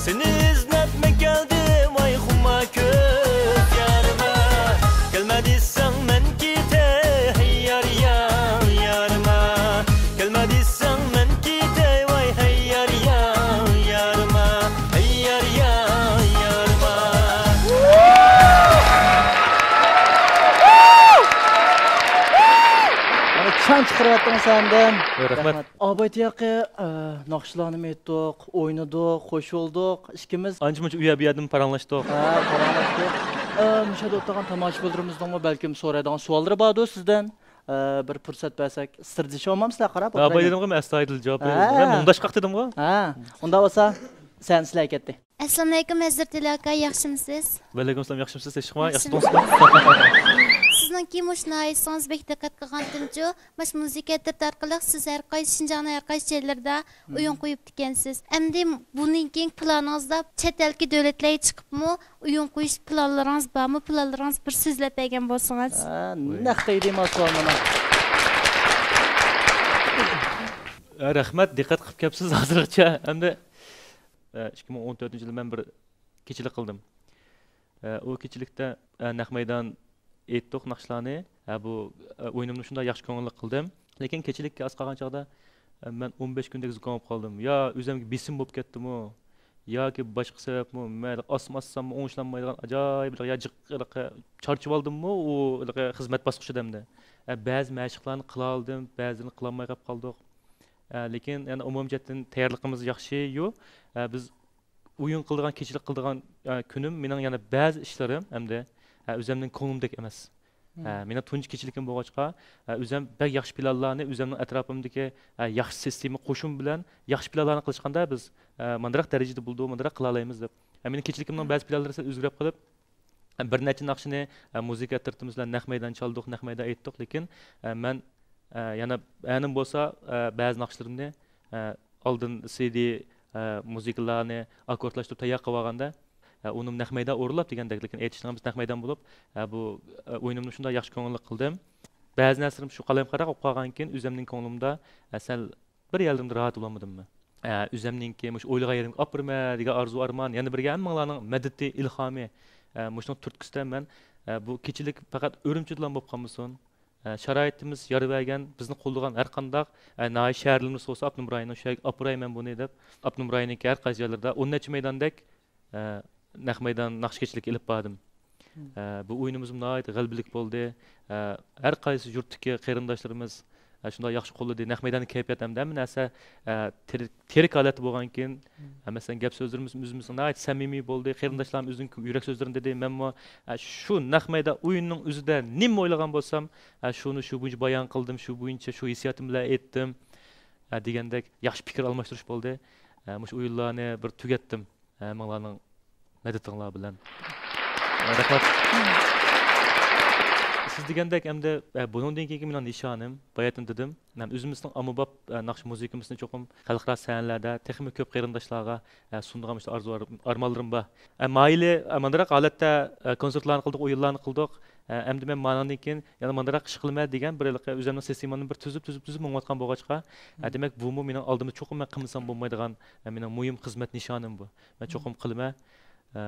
سېنى ئىزدەپ مەن كەلدىم ۋاي خۇما كۆز يارىما، كەلمە دېسەڭ مەن كېتەي ھەي يار يار يارىما، كەلمە دېسەڭ مەن كېتەي ۋاي ھەي يار يار يارىما، ھەي يار يار يارىما. مانا چاڭ چىقىرىۋەتتىڭ سەندىن. رەھمەت. ئاباي تىياقى، ئە، ناخشىلارنىمۇ ئېيتتۇق، ئوينىدۇق، خوش بولدۇق. ئىككىمىز ئانچە-مۇنچە ئۇ يەر بۇ يەردىن پاراڭلاشتۇق. ھە، پاراڭلاشتۇق. ئە، مۇشۇ يەردە ئولتۇرغان تاماشىبىنلىرىمىزنىڭمۇ بەلكىم سورايدىغان سوئاللىرى باردۇ سىزدىن. ئە، بىر پۇرسەت بەرسەك، سىردىشىۋالمامسىلەر قاراپ ئاباي ئولتۇرايلى. دېدىمغۇ، مەن ئەستايىدىل جاۋاب بېرىمەن. ھە. مەن مۇڭداشقاق دېدىمغۇ. ھە، ئۇنداق بولسا سەھنە سىلەرگە كەتتى. ئەسسالامۇئەلەيكۇم ھەزرىتى ئاكا، ياخشىمۇسىز؟ ۋەئەلەيكۇم ئەسسالام، ياخشىمۇسىز، تىنچلىقمۇ؟ ياخشى ياخشىمۇس. تۇرۇپسىزمۇ؟ سىزنىڭكى مۇشۇ ناھىيىسىڭىز بەك دىققەت قىلغانتىمچۇ؟ ماش مۇزىكا ئەترىتى ئارقىلىق سىز ھەر قايسى شىنجاڭنىڭ ھەر قايسى جايلىرىدا ئويۇن قويۇپتىكەنسىز. ئەمدى بۇنىڭ كېيىنكى پىلانىڭىزدا چەت ئەلگە دۆلەتلەرگە چىقىپمۇ ئويۇن قويۇش پىلانلىرىڭىز بارمۇ؟ پىلانلىرىڭىز بىر سۆزلەپ بەرگەن بولسىڭىز. ھە، نەق دەيدىما سوئال مانا. ھە، رەھمەت، دىققەت قىلىپ كەپسىز ھازىرغىچە. ئەمدى، ئە، ئىككى مىڭ ئون تۆتىنچى يىلى مەن بىر كېچىلىك قىلدىم. ئە، ئۇ كېچىلىكتە، ئە، نەق مەيدان ئېيتتۇق ناخشىلارنى. ئە، بۇ، ئە، ئويۇنۇمنى شۇنداق ياخشى كۆڭۈللۈك قىلدىم. لېكىن كېچىلىككە ئاز قالغان چاغدا، ئە، مەن ئون بەش كۈندەك زۇكام بولۇپ قالدىم. يا ئۆزۈمگە بېسىم بولۇپ كەتتىمۇ، ياكى باشقا سەۋەبمۇ، مەن ئاسما ئاسساممۇ ئوڭشىلالمايدىغان ئاجايىپ يا جىق، ھېلىقى چارچىۋالدىممۇ، ئۇ ھېلىقى خىزمەت باسقۇچىدا ئەمدى. ئە، بەزى مەشىقلەرنى قىلالىدىم، بەزىلىرىنى قىلالماي قېلىپ قالدۇق. ئە، لېكىن يەنە ئومۇمىي جەھەتتىن تەييارلىقىمىز ياخشى-يۇ. ئە، بىز ئويۇن قىلىدىغان، كېچىلىك قىلىدىغان، ئە، كۈنۈم مېنىڭ يەنە بەزى ئىشلىرىم ئەمدى، ئە، ئۆزەمنىڭ كۆڭلۈمدەك ئەمەس. ئە، مېنىڭ تۇنجى كېچىلىكىم بولغاچقا، ئە، ئۆزەم بەك ياخشى پىلانلارنى ئۆزەمنىڭ ئەتراپىمدىكى، ئە، ياخشى سىستېما قوشۇن بىلەن ياخشى پىلانلارنى قىلىشقاندا بىز، ئە، ماندىراق دەرىجىدە بولىدۇ، ماندىراق قىلالايمىز دەپ. ئە، مېنىڭ كېچىلىكىمنىڭ بەزى پىلانلىرى سەل ئۆزگىرىپ قېلىپ، بىر نەچچە ناخشىنى، ئە، مۇزىكا ئەترىتىمىز بىلەن نەق مەيدان چالدۇق، نەق مەيدان ئېيتتۇق، لېكىن، ئە، مەن، ئە، يەنە ئەنىم بولسا، ئە، بەزى ناخشىلىرىمنى، ئە، ئالدىن سىدى، ئە، مۇزىكىلارنى ئاككوردلاشتۇرۇپ تەييار قىلىۋالغاندا، ئە، ئۇنى نەق مەيدان ئورۇنلاپ دېگەندەك، لېكىن ئېيتىشنىڭ بىز نەق مەيدان بولۇپ، ئە، بۇ، ئە، ئويۇنۇمنى شۇنداق ياخشى كۆڭۈللۈك قىلدىم. بەزى نەرسىلىرىم شۇ قالايمىقانراق بولۇپ قالغاندىن كېيىن، ئۆزۈمنىڭ كۆڭلۈمدە، ئە، سەل بىر يەردىن راھەت بولالمىدىممۇ؟ ئە، ئۆزەمنىڭكى مۇشۇ ئويلىغان يېرىمگە ئاپىرىمەن دېگەن ئارزۇ ئارمان، يەنە بىرگە ھەممىڭلارنىڭ مەدىتى، ئىلھامى، ئە، مۇشۇنىڭ تۈرتكىسىدە مەن، ئە، بۇ كېچىلىك پەقەت ئۈرۈمچىدىلا بولۇپ قالمىسۇن. ئە، شارائىتىمىز يار بەرگەن، بىزنى قوللىغان ھەر قانداق، ئە، ناھىيە شەھەرلىرىمىز بولسا، ئاپتونوم رايوننىڭ شۇ يەرگە ئاپىرايمەن بۇنى دەپ، ئاپتونوم رايوننىڭكى ھەر قايسى جايلىرىدا ئون نەچچە مەيداندەك ئە، نەق مەيدان ناخشا كېچىلىكى ئېلىپ باردىم. ئە، بۇ ئويۇنىمىزمۇ ناھايىتى غەلىبىلىك بولدى. ئە، ھەر قايسى يۇرتتىكى قېرىنداشلىرىمىز، ئە، شۇنداق ياخشى قوللىدى. نەق مەيداندا كەيپىيات ھەمدە ھەممە نەرسە، ئە، تىرىك، تىرىك ھالەتتە بولغانكىن، ئە، مەسىلەن، گەپ سۆزلىرىمىز ئۆزىمىزنىڭ ناھايىتى سەمىمىي بولدى. قېرىنداشلارمۇ ئۆزىنىڭ يۈرەك سۆزلىرىنى دېدى. مەنمۇ، ئە، شۇ نەق مەيدان ئويۇننىڭ ئۆزىدە نېمە ئويلىغان بولسام، ئە، شۇنى شۇ بويىچە بايان قىلدىم، شۇ بويىچە شۇ ھېسسىياتىم بىلەن ئېيتتىم. ئە، دېگەندەك ياخشى پىكىر ئالماشتۇرۇش بولدى. ئە، مۇشۇ ئويۇنلارنى بىر تۈگەتتىم. ھەممىڭلارنىڭ مەدىتىڭلار بىلەن. رەھمەت. سىز دېگەندەك، ئەمدى، ئە، بۇنىڭدىن كېيىنكى مېنىڭ نىشانىم، باياتىن دېدىم، مەن ئۆزىمىزنىڭ ئاممىباب، ئە، ناخشا مۇزىكىمىزنى چوقۇم خەلقئارا سەھنىلەردە تېخىمۇ كۆپ قېرىنداشلارغا، ئە، سۇنىدىغان مۇشۇ ئارزۇ ئار-، ئارمانلىرىم بار. ئە، مايىلى، ئە، ماندىراق ھالەتتە، ئە، كونسېرتلارنى قىلدۇق، ئويۇنلارنى قىلدۇق. ئە، ئەمدى مەن مانىڭدىن كېيىن يەنە ماندىراق ئىش قىلىمەن دېگەن بىر ھېلىقى ئۆزۈمنىڭ سىستېمامنى بىر تۈزۈپ، تۈزۈپ، تۈزۈپ مېڭىۋاتقان بولغاچقا، ئە، دېمەك، بۇمۇ مېنىڭ ئالدىمدا چوقۇم مەن قىلمىسام بولمايدىغان، ئە، مېنىڭ مۇھىم خىزمەت نىشانىم بۇ. مەن چوقۇم قىلىمەن. ئە،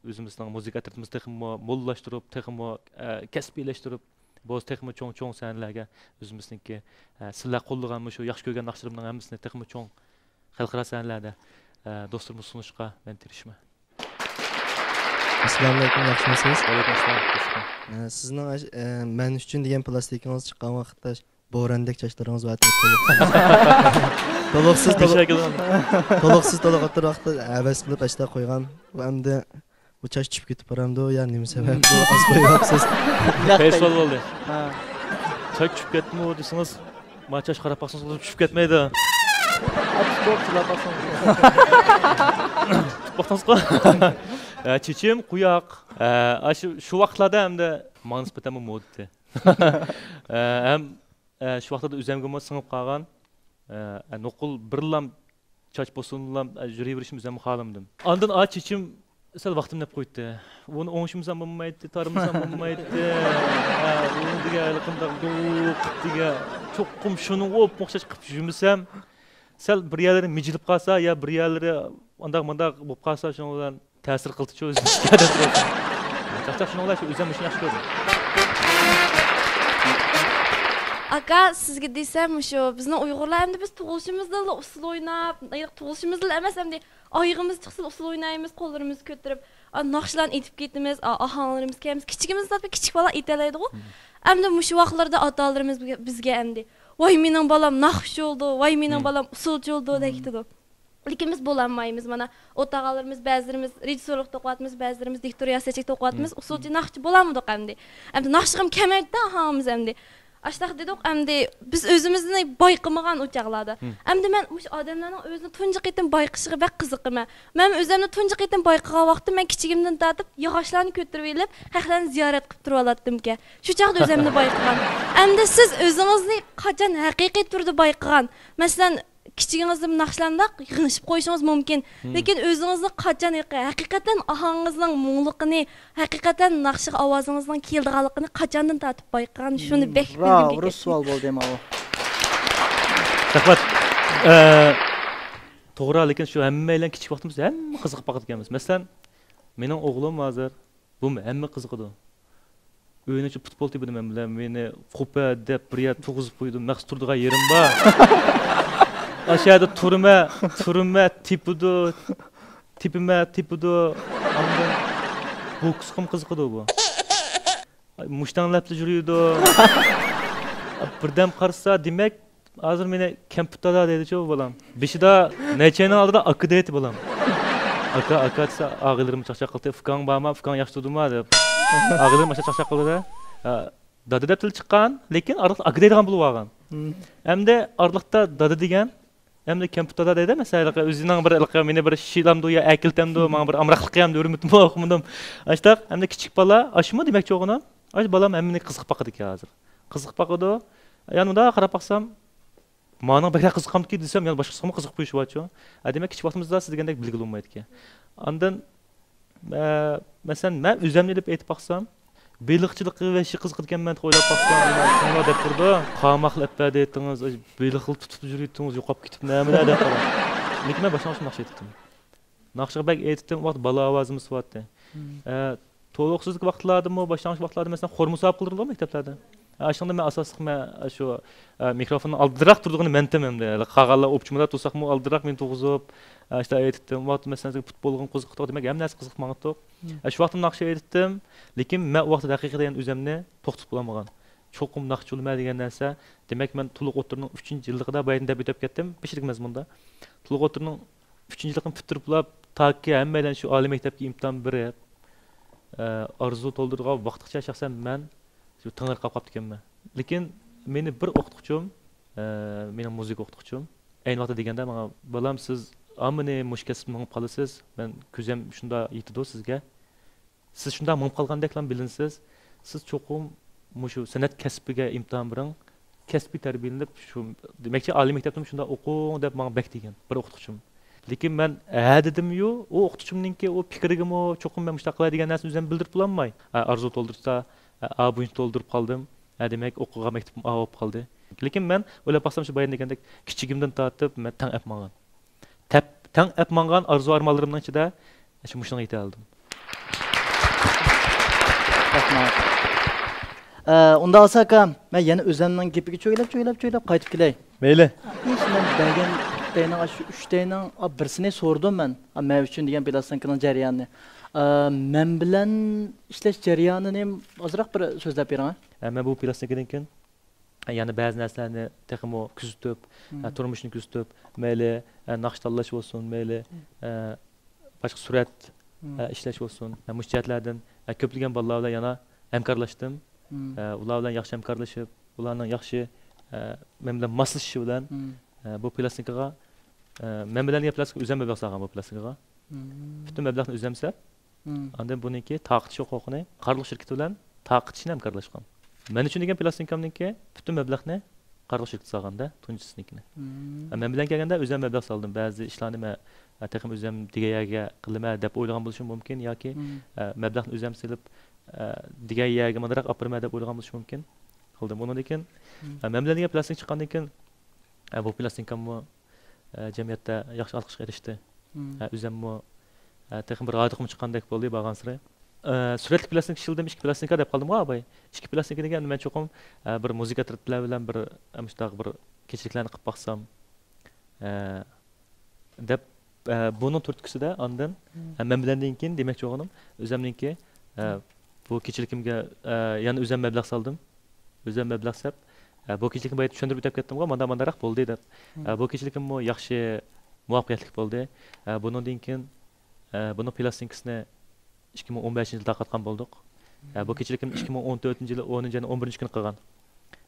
ئۆزىمىزنىڭ مۇزىكا ئەترىتىمىزنى تېخىمۇ موللاشتۇرۇپ، تېخىمۇ، ئە، كەسپىيلەشتۈرۈپ، بولسا تېخىمۇ چوڭ، چوڭ سەھنىلەرگە ئۆزىمىزنىڭكى، ئە، سىلەر قوللىغان مۇشۇ ياخشى كۆرگەن ناخشىلىرىمنىڭ ھەممىسىنى تېخىمۇ چوڭ خەلقئارا سەھنىلەردە، ئە، دوستلىرىمىزغا سۇنۇشقا مەن تىرىشىمەن. ئەسسالامۇئەلەيكۇم، ياخشىمۇسىز؟ ۋەئەلەيكۇم ئەسسالام، ياخشى. ئە، سىزنىڭ ئەش-، ئە، مەن ئۈچۈن دېگەن پىلاستىكىڭىز چىققان ۋاقىتتا بورەندەك چاچلىرىڭىز ۋە تولۇقسىز، تولۇقسىز، تولۇق-، تولۇقسىز، تولۇق ئوتتۇرا ۋاقىتتا ھەۋەس قىلىپ ئەشتا قويغان. بۇ ئەمدى بۇ چاچ چۈشۈپ كېتىپ بارامدۇ يا نېمە سەۋەب بۇ ئاز قويۇپسىز؟ خەير سوئال بولدى. ھە. چاچ چۈشۈپ كەتتىمۇ دېسىڭىز، ما چاچ قاراپ باقسىڭىز، چۈشۈپ كەتمەيدۇ. ئاچچىق بولۇپ چىلاپ باقسىڭىز. تۇتۇپ باقتىڭىزغۇ؟ ئە، چېچىم قۇياق. ئە، ئاشۇ، شۇ ۋاقىتلاردا ئەمدى ماڭا نىسبەتەن بۇ مودا ئىدى. ئە، ھەم، ئە، شۇ ۋاقىتلاردا ئۆزەمگىمۇ سىڭىپ قالغان. ئە، نوقۇل بىرلام چاچ بولسۇنلام، ئە، يۈرۈۋېرىشنى ئۆزەممۇ خالىمىدىم. ئاندىن ئا چېچىم سەل ۋاقتىمنى ئەپ قويدى. ئۇنى ئوڭشىمىسام بولمايتتى، تارىمىسام بولمايتتى. ئە، ئۇنى دېگەن ھېلىقىنداق دوق دېگەن، چوقۇم شۇنىڭغا ئوخشاش قىلىپ يۈرمىسەم، سەل بىر يەرلىرى مىجىلىپ قالسا يا بىر يەرلىرى ئانداق مۇنداق بولۇپ قالسا، شۇنىڭ بىلەن تەسىر قىلدىچۇ ئۆزىمىزگە دەپ تۇرۇپ. چاقچاق شۇنىڭ بىلەن شۇ ئۆزۈم شۇنى ياخشى كۆردۈم. ئاكا، سىزگە دېسەم، مۇشۇ بىزنىڭ ئۇيغۇرلار ئەمدى بىز تۇغۇلۇشىمىزدىنلا ئۇسسۇل ئويناپ، تۇغۇلۇشىمىزدىلا ئەمەس، ئەمدى ئايىغىمىز چىقسىلا ئۇسسۇل ئوينايمىز، قوللىرىمىزنى كۆتۈرۈپ، ئا، ناخشىلارنى ئېيتىپ كېتىمىز، ئا، ئاھاڭلىرىمىز كەلمىسە، كىچىكىمىزدە كىچىك بالا ئېيتالايدىغۇ. ئەمدى مۇشۇ ۋاقىتلاردا ئاتا-ئانىلىرىمىز بىزگە، بىزگە ئەمدى، ۋاي مېنىڭ بالام ناخشىچى بولىدۇ، ۋاي مېنىڭ بالام ئۇسسۇلچى بولىدۇ دەپ كېتىدۇ. لېكىن بىز بولالمايمىز. مانا، ئوتاغانلىرىمىز، بەزىلىرىمىز رېژىسسورلۇق ئوقۇۋاتىمىز، بەزىلىرىمىز دىكتور رىياسەتچىلىك ئوقۇۋاتىمىز، ئۇسسۇلچى ناخشىچى بولالمىدۇق ئەمدى. ئەمدى ناخشىغىمۇ كەلمەيدۇ-دە، ئاھاڭىمىز ئەمدى. ئاشتاق دېدۇق، ئەمدى بىز ئۆزىمىزنى بايقىمىغان ئۇ چاغلاردا. ئەمدى مەن مۇشۇ ئادەملەرنىڭ ئۆزىنى تۇنجى قېتىم بايقىشىغا بەك قىزىقىمەن. مەن ئۆزۈمنى تۇنجى قېتىم بايقىغان ۋاقتىم مەن كىچىكىمدىن تارتىپ ياغاچلارنى كۆتۈرۈۋېلىپ، خەقلەرنى زىيارەت قىلىپ تۇرۇۋالاتتىمكەن. شۇ چاغدا ئۆزۈمنى بايقىغان. ئەمدى سىز ئۆزىڭىزنى قاچان ھەقىقىي تۈردە بايقىغان؟ مەسىلەن، كىچىكىڭىزدىمۇ ناخشىلانداق يىغىشىپ قويۇشىڭىز مۇمكىن. لېكىن ئۆزىڭىزنى قاچان ھېقى-، ھەقىقەتەن ئاھاڭىڭىزنىڭ مۇڭلۇقىنى، ھەقىقەتەن ناخشىغا ئاۋازىڭىزنىڭ كېلىدىغانلىقىنى قاچاندىن تارتىپ بايقىغان؟ شۇنى بەك بىلگۈم كېلىپ كەتتى. سوئال بولدى ماۋۇ. رەھمەت. ئە، توغرا، لېكىن شۇ ھەممەيلەن كىچىك ۋاقتىمىزدا ھەممە قىزىقىپ باقىدىكەنمىز. مەسىلەن، مېنىڭ ئوغلۇم ھازىر، بۇمۇ ھەممە قىزىقىدۇ. ئۆينىڭ ئىچى پۇتبول تېپىدۇ مەن بىلەن، مېنى خوپە دەپ بىر يەر تۇرغۇزۇپ قويىدۇ، مەخسۇس تۇرىدىغان يېرىم بار. ئاشۇ يەردە تۇرىمەن، تۇرىمەن، تېپىدۇ، تېپىمەن، تېپىدۇ. ئاندىن بۇ قىزىقىمۇ قىزىقىدۇ بۇ. مۇشتەڭلەپلا يۈرىدۇ. بىردەم قارىسا، دېمەك، ھازىر مېنى كەمپۈت دادا دەيدىچۇ بۇ بالام. بېشىدا نەچچەينىڭ ئالدىدا ئاكا دەيتتى بالام. ئاكا، ئاكا دېسە، ئاغىلىرىم چاقچاق قىلدى، ئۇكاڭ بارما، ئۇكاڭ ياخشى تۇردىما دەپ. ئاغىلىرىم ئاشۇ چاقچاق قىلدى. ھە، دادا دەپ تىلى چىققان، لېكىن ئارىلىقتا ئاكا دەيدىغان بولۇپ قالغان. ئەمدى ئارىلىقتا دادا دېگەن، ئەمدى كەمپۈت دادا دەيدۇ، مەسىلەن، ھېلىقى ئۆزىنىڭ بىر ھېلىقى مېنى بىر شىلامدۇ يا ئەكېلتەمدۇ، ماڭا بىر ئامراقلىق قىلامدۇ، ھۆرمىتىمۇ ئوقۇمىدىم. ئاشتاق، ئەمدى كىچىك بالا، ئاشۇمۇ دېمەكچى بولغىنىم؟ ئاشۇ بالام ھەممىنى قىزىقىپ باقىدىكەن ھازىر. قىزىقىپ باقىدۇ. يەنە مۇنداق قاراپ باقسام، مانىڭ بەكرەك قىزىقامدىكى دېسەم، يەنە باشقىسىغىمۇ قىزىقىپ قويۇشۇۋاتىدۇ. ھە، دېمەك، كىچىك ۋاقتىمىزدا سىز دېگەندەك بىلگىلى بولمايدىكەن. ئاندىن، ئە، مەسىلەن، مەن ئۆزۈمنى ئېلىپ ئېيتىپ باقسام، بېلىقچىلىققا ۋەھشىي قىزىقىدىكەنمەن دەپ ئويلاپ باقسام، چوڭلار دەپ تۇرىدۇ، قاماقلا ئەپ بەردى ئېيتىڭىز، بېلىقلا تۇتۇپ يۈرۈۋېتىڭىز، يوقاپ كېتىپ نەمىلەر دەپ قاراپ. لېكىن مەن باشلانغۇچ ناخشا ئېيتتىم. ناخشىغا بەك ئېيتتىم، ئۇ ۋاقىت بالا ئاۋازىمۇ سىۋاتتى. ئە، تولۇقسىزلىك ۋاقىتلاردىمۇ، باشلانغۇچ ۋاقىتلاردا، مەسىلەن، خورما ساۋاپ قىلدۇرىدۇ مەكتەپلەردە. ئە، ئاشۇنىڭدا مەن ئاساسلىق، مەن، ئە، شۇ، ئە، مىكروفوننىڭ ئالدىراق تۇرىدىغىنى مەنتىم ئەمدى. قالغانلار ئوپچىمىدا تۇرساقمۇ ئالدىراق مېنى تۇرغۇزۇپ، ئە، ئىشتا ئېيتتىم. ئۇ ۋاقىتتا، مەسىلەن، پۇتبولغىمۇ قىزىقتۇق، دېمەك، ھەممە نەرسە قىزىقىپ ماڭاتتۇق. ئە، شۇ ۋاقىتتا ناخشا ئېيتتىم، لېكىن مەن ئۇ ۋاقىتتا ھەقىقەتەن ئۆزۈمنى توختىتىپ بولالمىغان. چوقۇم ناخشىچى بولىمەن دېگەن نەرسە، دېمەك، مەن تولۇق ئوتتۇرىنىڭ ئۈچىنچى يىللىقىدا بايىدىن دەپ ئۆتۈپ كەتتىم، بەشىنچى مەزمۇندا. تولۇق ئوتتۇرىنىڭ ئۈچىنچى يىللىقىنى پۈتتۈرۈپلا، تاكى ھەممەيلەن شۇ ئالىي مەكتەپكە ئىمتىھان بېرىپ، ئە، ئارزۇ تولدۇرىدىغان ۋاقىتقىچە شەخسەن مەن شۇ تەڭرىقاپ قاپتىكەنمەن. لېكىن مېنى بىر ئوقۇتقۇچىم، ئە، مېنىڭ مۇزىكا ئوقۇتقۇچىم، ئەينى ۋاقىتتا دېگەندە ماڭا، بالام، سىز ھامىنى مۇشۇ كەسىپتە مېڭىپ قالىسىز، مەن كۆزۈم شۇنداق يېتىدۇ سىزگە. سىز شۇنداق مېڭىپ قالغاندەكلا بىلىنىسىز. سىز چوقۇم مۇشۇ سەنئەت كەسپىگە ئىمتىھان بېرىڭ. كەسپىي تەربىيەلىنىپ، شۇ، دېمەكچى، ئالىي مەكتەپتىمۇ شۇنداق ئوقۇڭ دەپ ماڭا بەك دېگەن بىر ئوقۇتقۇچىم. لېكىن مەن ھە دېدىميۇ، ئۇ ئوقۇتقۇچىمنىڭكى ئۇ پىكرىگىمۇ چوقۇم مەن مۇشۇنداق قىلاي دېگەن نەرسىنى ئۆزۈم بىلدۈرۈپ بولالماي. ھە، ئارزۇ تولدۇرسا، ھە، ئا بويىچە تولدۇرۇپ قالدىم. ھە، دېمەك، ئوقۇغان مەكتىپىم ئا بولۇپ قالدى. لېكىن مەن ئويلاپ باقسام، شۇ بايىن دېگەندەك، كىچىكىمدىن تارتىپ مەن تەڭ ئەپ ماڭغان. تەپ-، تەڭ ئەپ ماڭغان ئارزۇ ئارمانلىرىمنىڭ ئىچىدە شۇ، مۇشۇنىڭغا يېتەلىدىم. رەھمەت. ئە، ئۇنداق بولسا ئاكا، مەن يەنە ئۆزۈمنىڭ گېپىگە چۆگىلەپ، چۆگىلەپ، چۆگىلەپ قايتىپ كېلەي. مەيلى. ئىش مەن بەرگەن تەينىڭ، ئاشۇ ئۈچ تەينىڭ، ئا، بىرسىنى سورىدىم مەن. ئا، مەن ئۈچۈن دېگەن پىلاستىنكىنىڭ جەريانىنى. ئا، مەن بىلەن ئىشلەش جەريانىنى ئازراق بىر سۆزلەپ بېرىڭە. ئە، مەن بۇ پىلاستىنكىدىن كېيىن يەنە بەزى نەرسىلەرنى تېخىمۇ كۆزىتىپ، ئە، تۇرمۇشنى كۆزىتىپ، مەيلى، ئە، ناخشا تاللاش بولسۇن، مەيلى، ئە، باشقا سۈرەت، ئە، ئىشلەش بولسۇن، ئە، مۇشۇ جەھەتلەردىن، ئە، كۆپلىگەن بالىلار بىلەن يەنە ھەمكارلاشتىم. ئە، ئۇلار بىلەن ياخشى ھەمكارلىشىپ، ئۇلارنىڭ ياخشى، ئە، مەن بىلەن ماسلىشىشى بىلەن، ئە، بۇ پىلاستىنكىغا، ئە، مەن بىلەن دېگەن پىلاستىنكا ئۆزۈم مەبلەغ سالغان بۇ پىلاستىنكىغا. پۈتۈن مەبلەغنى ئۆزۈم سېلىپ، ئاندىن بۇنىڭكى تارقىتىش ھوقۇقىنى قارىلىق شىركىتى بىلەن تارقىتىشنى ھەمكارلاشقان. مەن ئۈچۈن دېگەن پىلاستىنكامنىڭكى پۈتۈن مەبلەغنى قارىلىق شىركىتى سالغاندا، تۇنجىسىنىڭكىنى. مەن بىلەن كەلگەندە ئۆزۈم مەبلەغ سالدىم. بەزى ئىشلارنى مەن، ئە، تېخىمۇ ئۆزۈم دېگەن يەرگە قىلىمەن دەپ ئويلىغان بولۇشۇم مۇمكىن ياكى، ئە، مەبلەغنى ئۆزۈم سېلىپ، ئە، دېگەن يەرگە ماندىراق ئاپىرىمەن دەپ ئويلىغان بولۇشۇم مۇمكىن. قىلدىم. ئۇنىڭدىن كېيىن، ئە، مەن بىلەن دېگەن پىلاستىنكا چىققاندىن كېيىن، ئە، بۇ پىلاستىنكاممۇ ئە، جەمئىيەتتە ياخشى ئالقىشقا ئېرىشتى. ئە، ئۆزۈممۇ، ئە، تېخىمۇ بىر ھاياتىغىمۇ چىققاندەك بولدى بارغانسېرى. ئە، سۈرەتلىك پىلاستىنكا ئىشلىدىم، ئىككى پىلاستىنكا دەپ قالدىمغۇ ئاباي. ئىككى پىلاستىنكا دېگەن مەن چوقۇم، ئە، بىر مۇزىكا ئەترىتىلەر بىلەن بىر، ئە، مۇشۇنداق بىر كېچىلىكلەرنى قىلىپ باقسام، ئە، دەپ، ئە، بۇنىڭ تۈرتكىسىدە ئاندىن، ئە، مەن بىلەندىن كېيىن دېمەكچى بولغىنىم، ئۆزۈمنىڭكى، ئە، بۇ كېچىلىكىمگە، ئە، يەنە ئۆزۈم مەبلەغ سالدىم. ئۆزۈم مەبلەغ سەپ، ئە، بۇ كېچىلىكنى بايا چۈشەندۈرۈپ ئۆتۈپ كەتتىمغۇ، مانداق مانداقراق بولدى دەپ. ئە، بۇ كېچىلىكىممۇ ياخشى مۇۋەپپەقىيەتلىك بولدى. ئە، بۇنىڭدىن كېيىن، ئە، بۇنىڭ پىلاستىنكىسىنى ئىككى مىڭ ئون بەشىنچى يىلى تارقاتقان بولدۇق. ئە، بۇ كېچىلىكىم ئىككى مىڭ ئون تۆتىنچى يىلى ئونىنچى ئاينىڭ ئون بىرىنچى كۈنى قىلغان.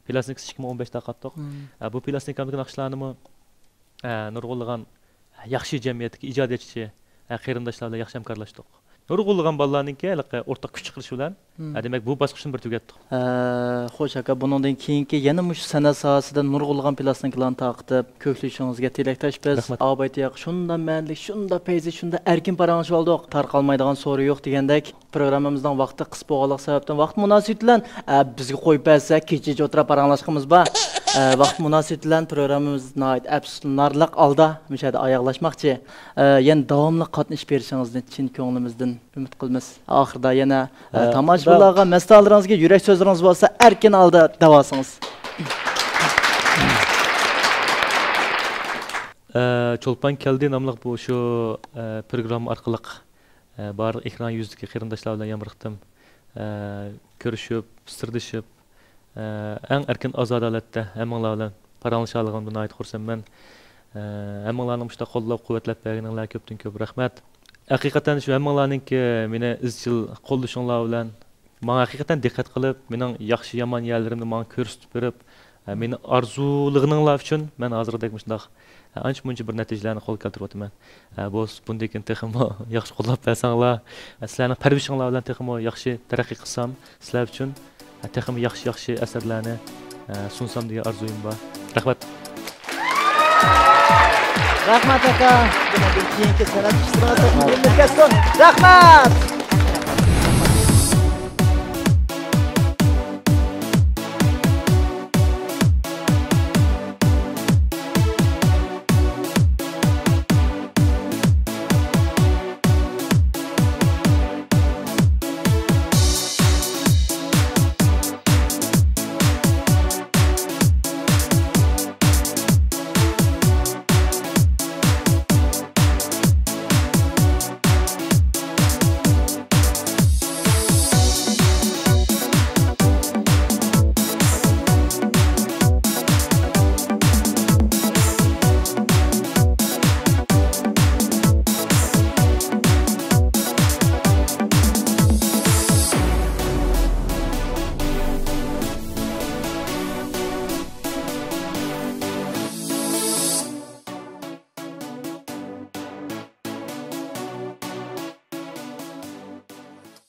پىلاستىنكىسى ئىككى مىڭ ئون بەش تارقاتتۇق. ئە، بۇ پىلاستىنكامدىكى ناخشىلارنىمۇ، ئە، نۇرغۇنلىغان ياخشى جەمئىيەتتىكى ئىجادىيەتچى، ئە، قېرىنداشلار بىلەن ياخشى ھەمكارلاشتۇق. نۇرغۇنلىغان بالىلارنىڭكى ھېلىقى ئورتاق كۈچ چىقىرىشى بىلەن، ئە، دېمەك، بۇ باسقۇچنى بىر تۈگەتتۇق. ئە، خوش ئاكا، بۇنىڭدىن كېيىنكى يەنە مۇشۇ سەنئەت ساھەسىدە نۇرغۇنلىغان پىلاستىنكىلارنى تارقىتىپ، كۆكلىشىڭىزگە تىلەكداشپىز. رەھمەت. ئابايتى ياق، شۇنداق مەنىلىك، شۇنداق پەيزى، شۇنداق ئەركىن پاراڭلىشىۋالدۇق. تارقالمايدىغان سورۇن يوق دېگەندەك، پروگراممىمىزنىڭ ۋاقتى قىس بولغانلىقى سەۋەبتىن، ۋاقىت مۇناسىۋىتى بىلەن، ئە، بىزگە قويۇپ بەرسە، كېچىچە ئولتۇرۇپ پاراڭلاشقىنىمىز بار. ئە، ۋاقىت مۇناسىۋىتى بىلەن پروگراممىمىز ناھايىتى ئەپسۇسلىنارلىق ھالدا مۇشۇ يەردە ئاياغلاشماقچى. ئە، يەنە داۋاملىق قاتنىشىپ بېرىشىڭىزنى چىن كۆڭلىمىزدىن ئۈمىد قىلىمىز. ئاخىرىدا يەنە، ئە، ئە، تاماشىبىنلارغا، مەستانىلىرىڭىزگە يۈرەك سۆزلىرىڭىز بولسا، ئەركىن ھالدا دەۋالسىڭىز. ئە، چولپان كەلدى ناملىق بۇ شۇ، ئە، پروگرامما ئارقىلىق، ئە، بارلىق ئېكران يۈزىدىكى قېرىنداشلار بىلەن يەنە بىر قېتىم، ئە، كۆرۈشۈپ، سىردىشىپ، ئە، ئەڭ ئەركىن ئازادە ھالەتتە ھەممىڭلار بىلەن پاراڭلىشالىغىنىمدىن ناھايىتى خۇرسەنمەن. ئە، ھەممىڭلارنىڭ مۇشۇنداق قوللاپ قۇۋۋەتلەپ بەرگىنىڭلارغا كۆپتىن كۆپ رەھمەت. ھەقىقەتەن شۇ ھەممىڭلارنىڭكى مېنى ئىزچىل قوللىشىڭلار بىلەن، ماڭا ھەقىقەتەن دىققەت قىلىپ، مېنىڭ ياخشى يامان يەرلىرىمنى ماڭا كۆرسىتىپ بېرىپ، ئە، مېنى ئارزۇلىغىنىڭلار ئۈچۈن مەن ھازىرقىدەك مۇشۇنداق، ئە، ئانچە مۇنچە بىر نەتىجىلەرنى قولغا كەلتۈرۈۋاتىمەن. ئە، بۇ، بۇندىن كېيىن تېخىمۇ ياخشى قوللاپ بەرسەڭلار، ئە، سىلەرنىڭ پەرۋىشىڭلار بىلەن تېخىمۇ ياخشى تەرەققىي قىلسام، سىلەر ئۈچۈن، ئە، تېخىمۇ ياخشى، ياخشى ئەسەرلەرنى، ئە، سۇنسام دېگەن ئارزۇيۇم بار. رەھمەت. رەھمەت، ئاكا. بۇنىڭدىن كېيىنكى سەنئەت ئىشلىرىڭىز تېخىمۇ ئىلگىرى كەتسۇن. رەھمەت.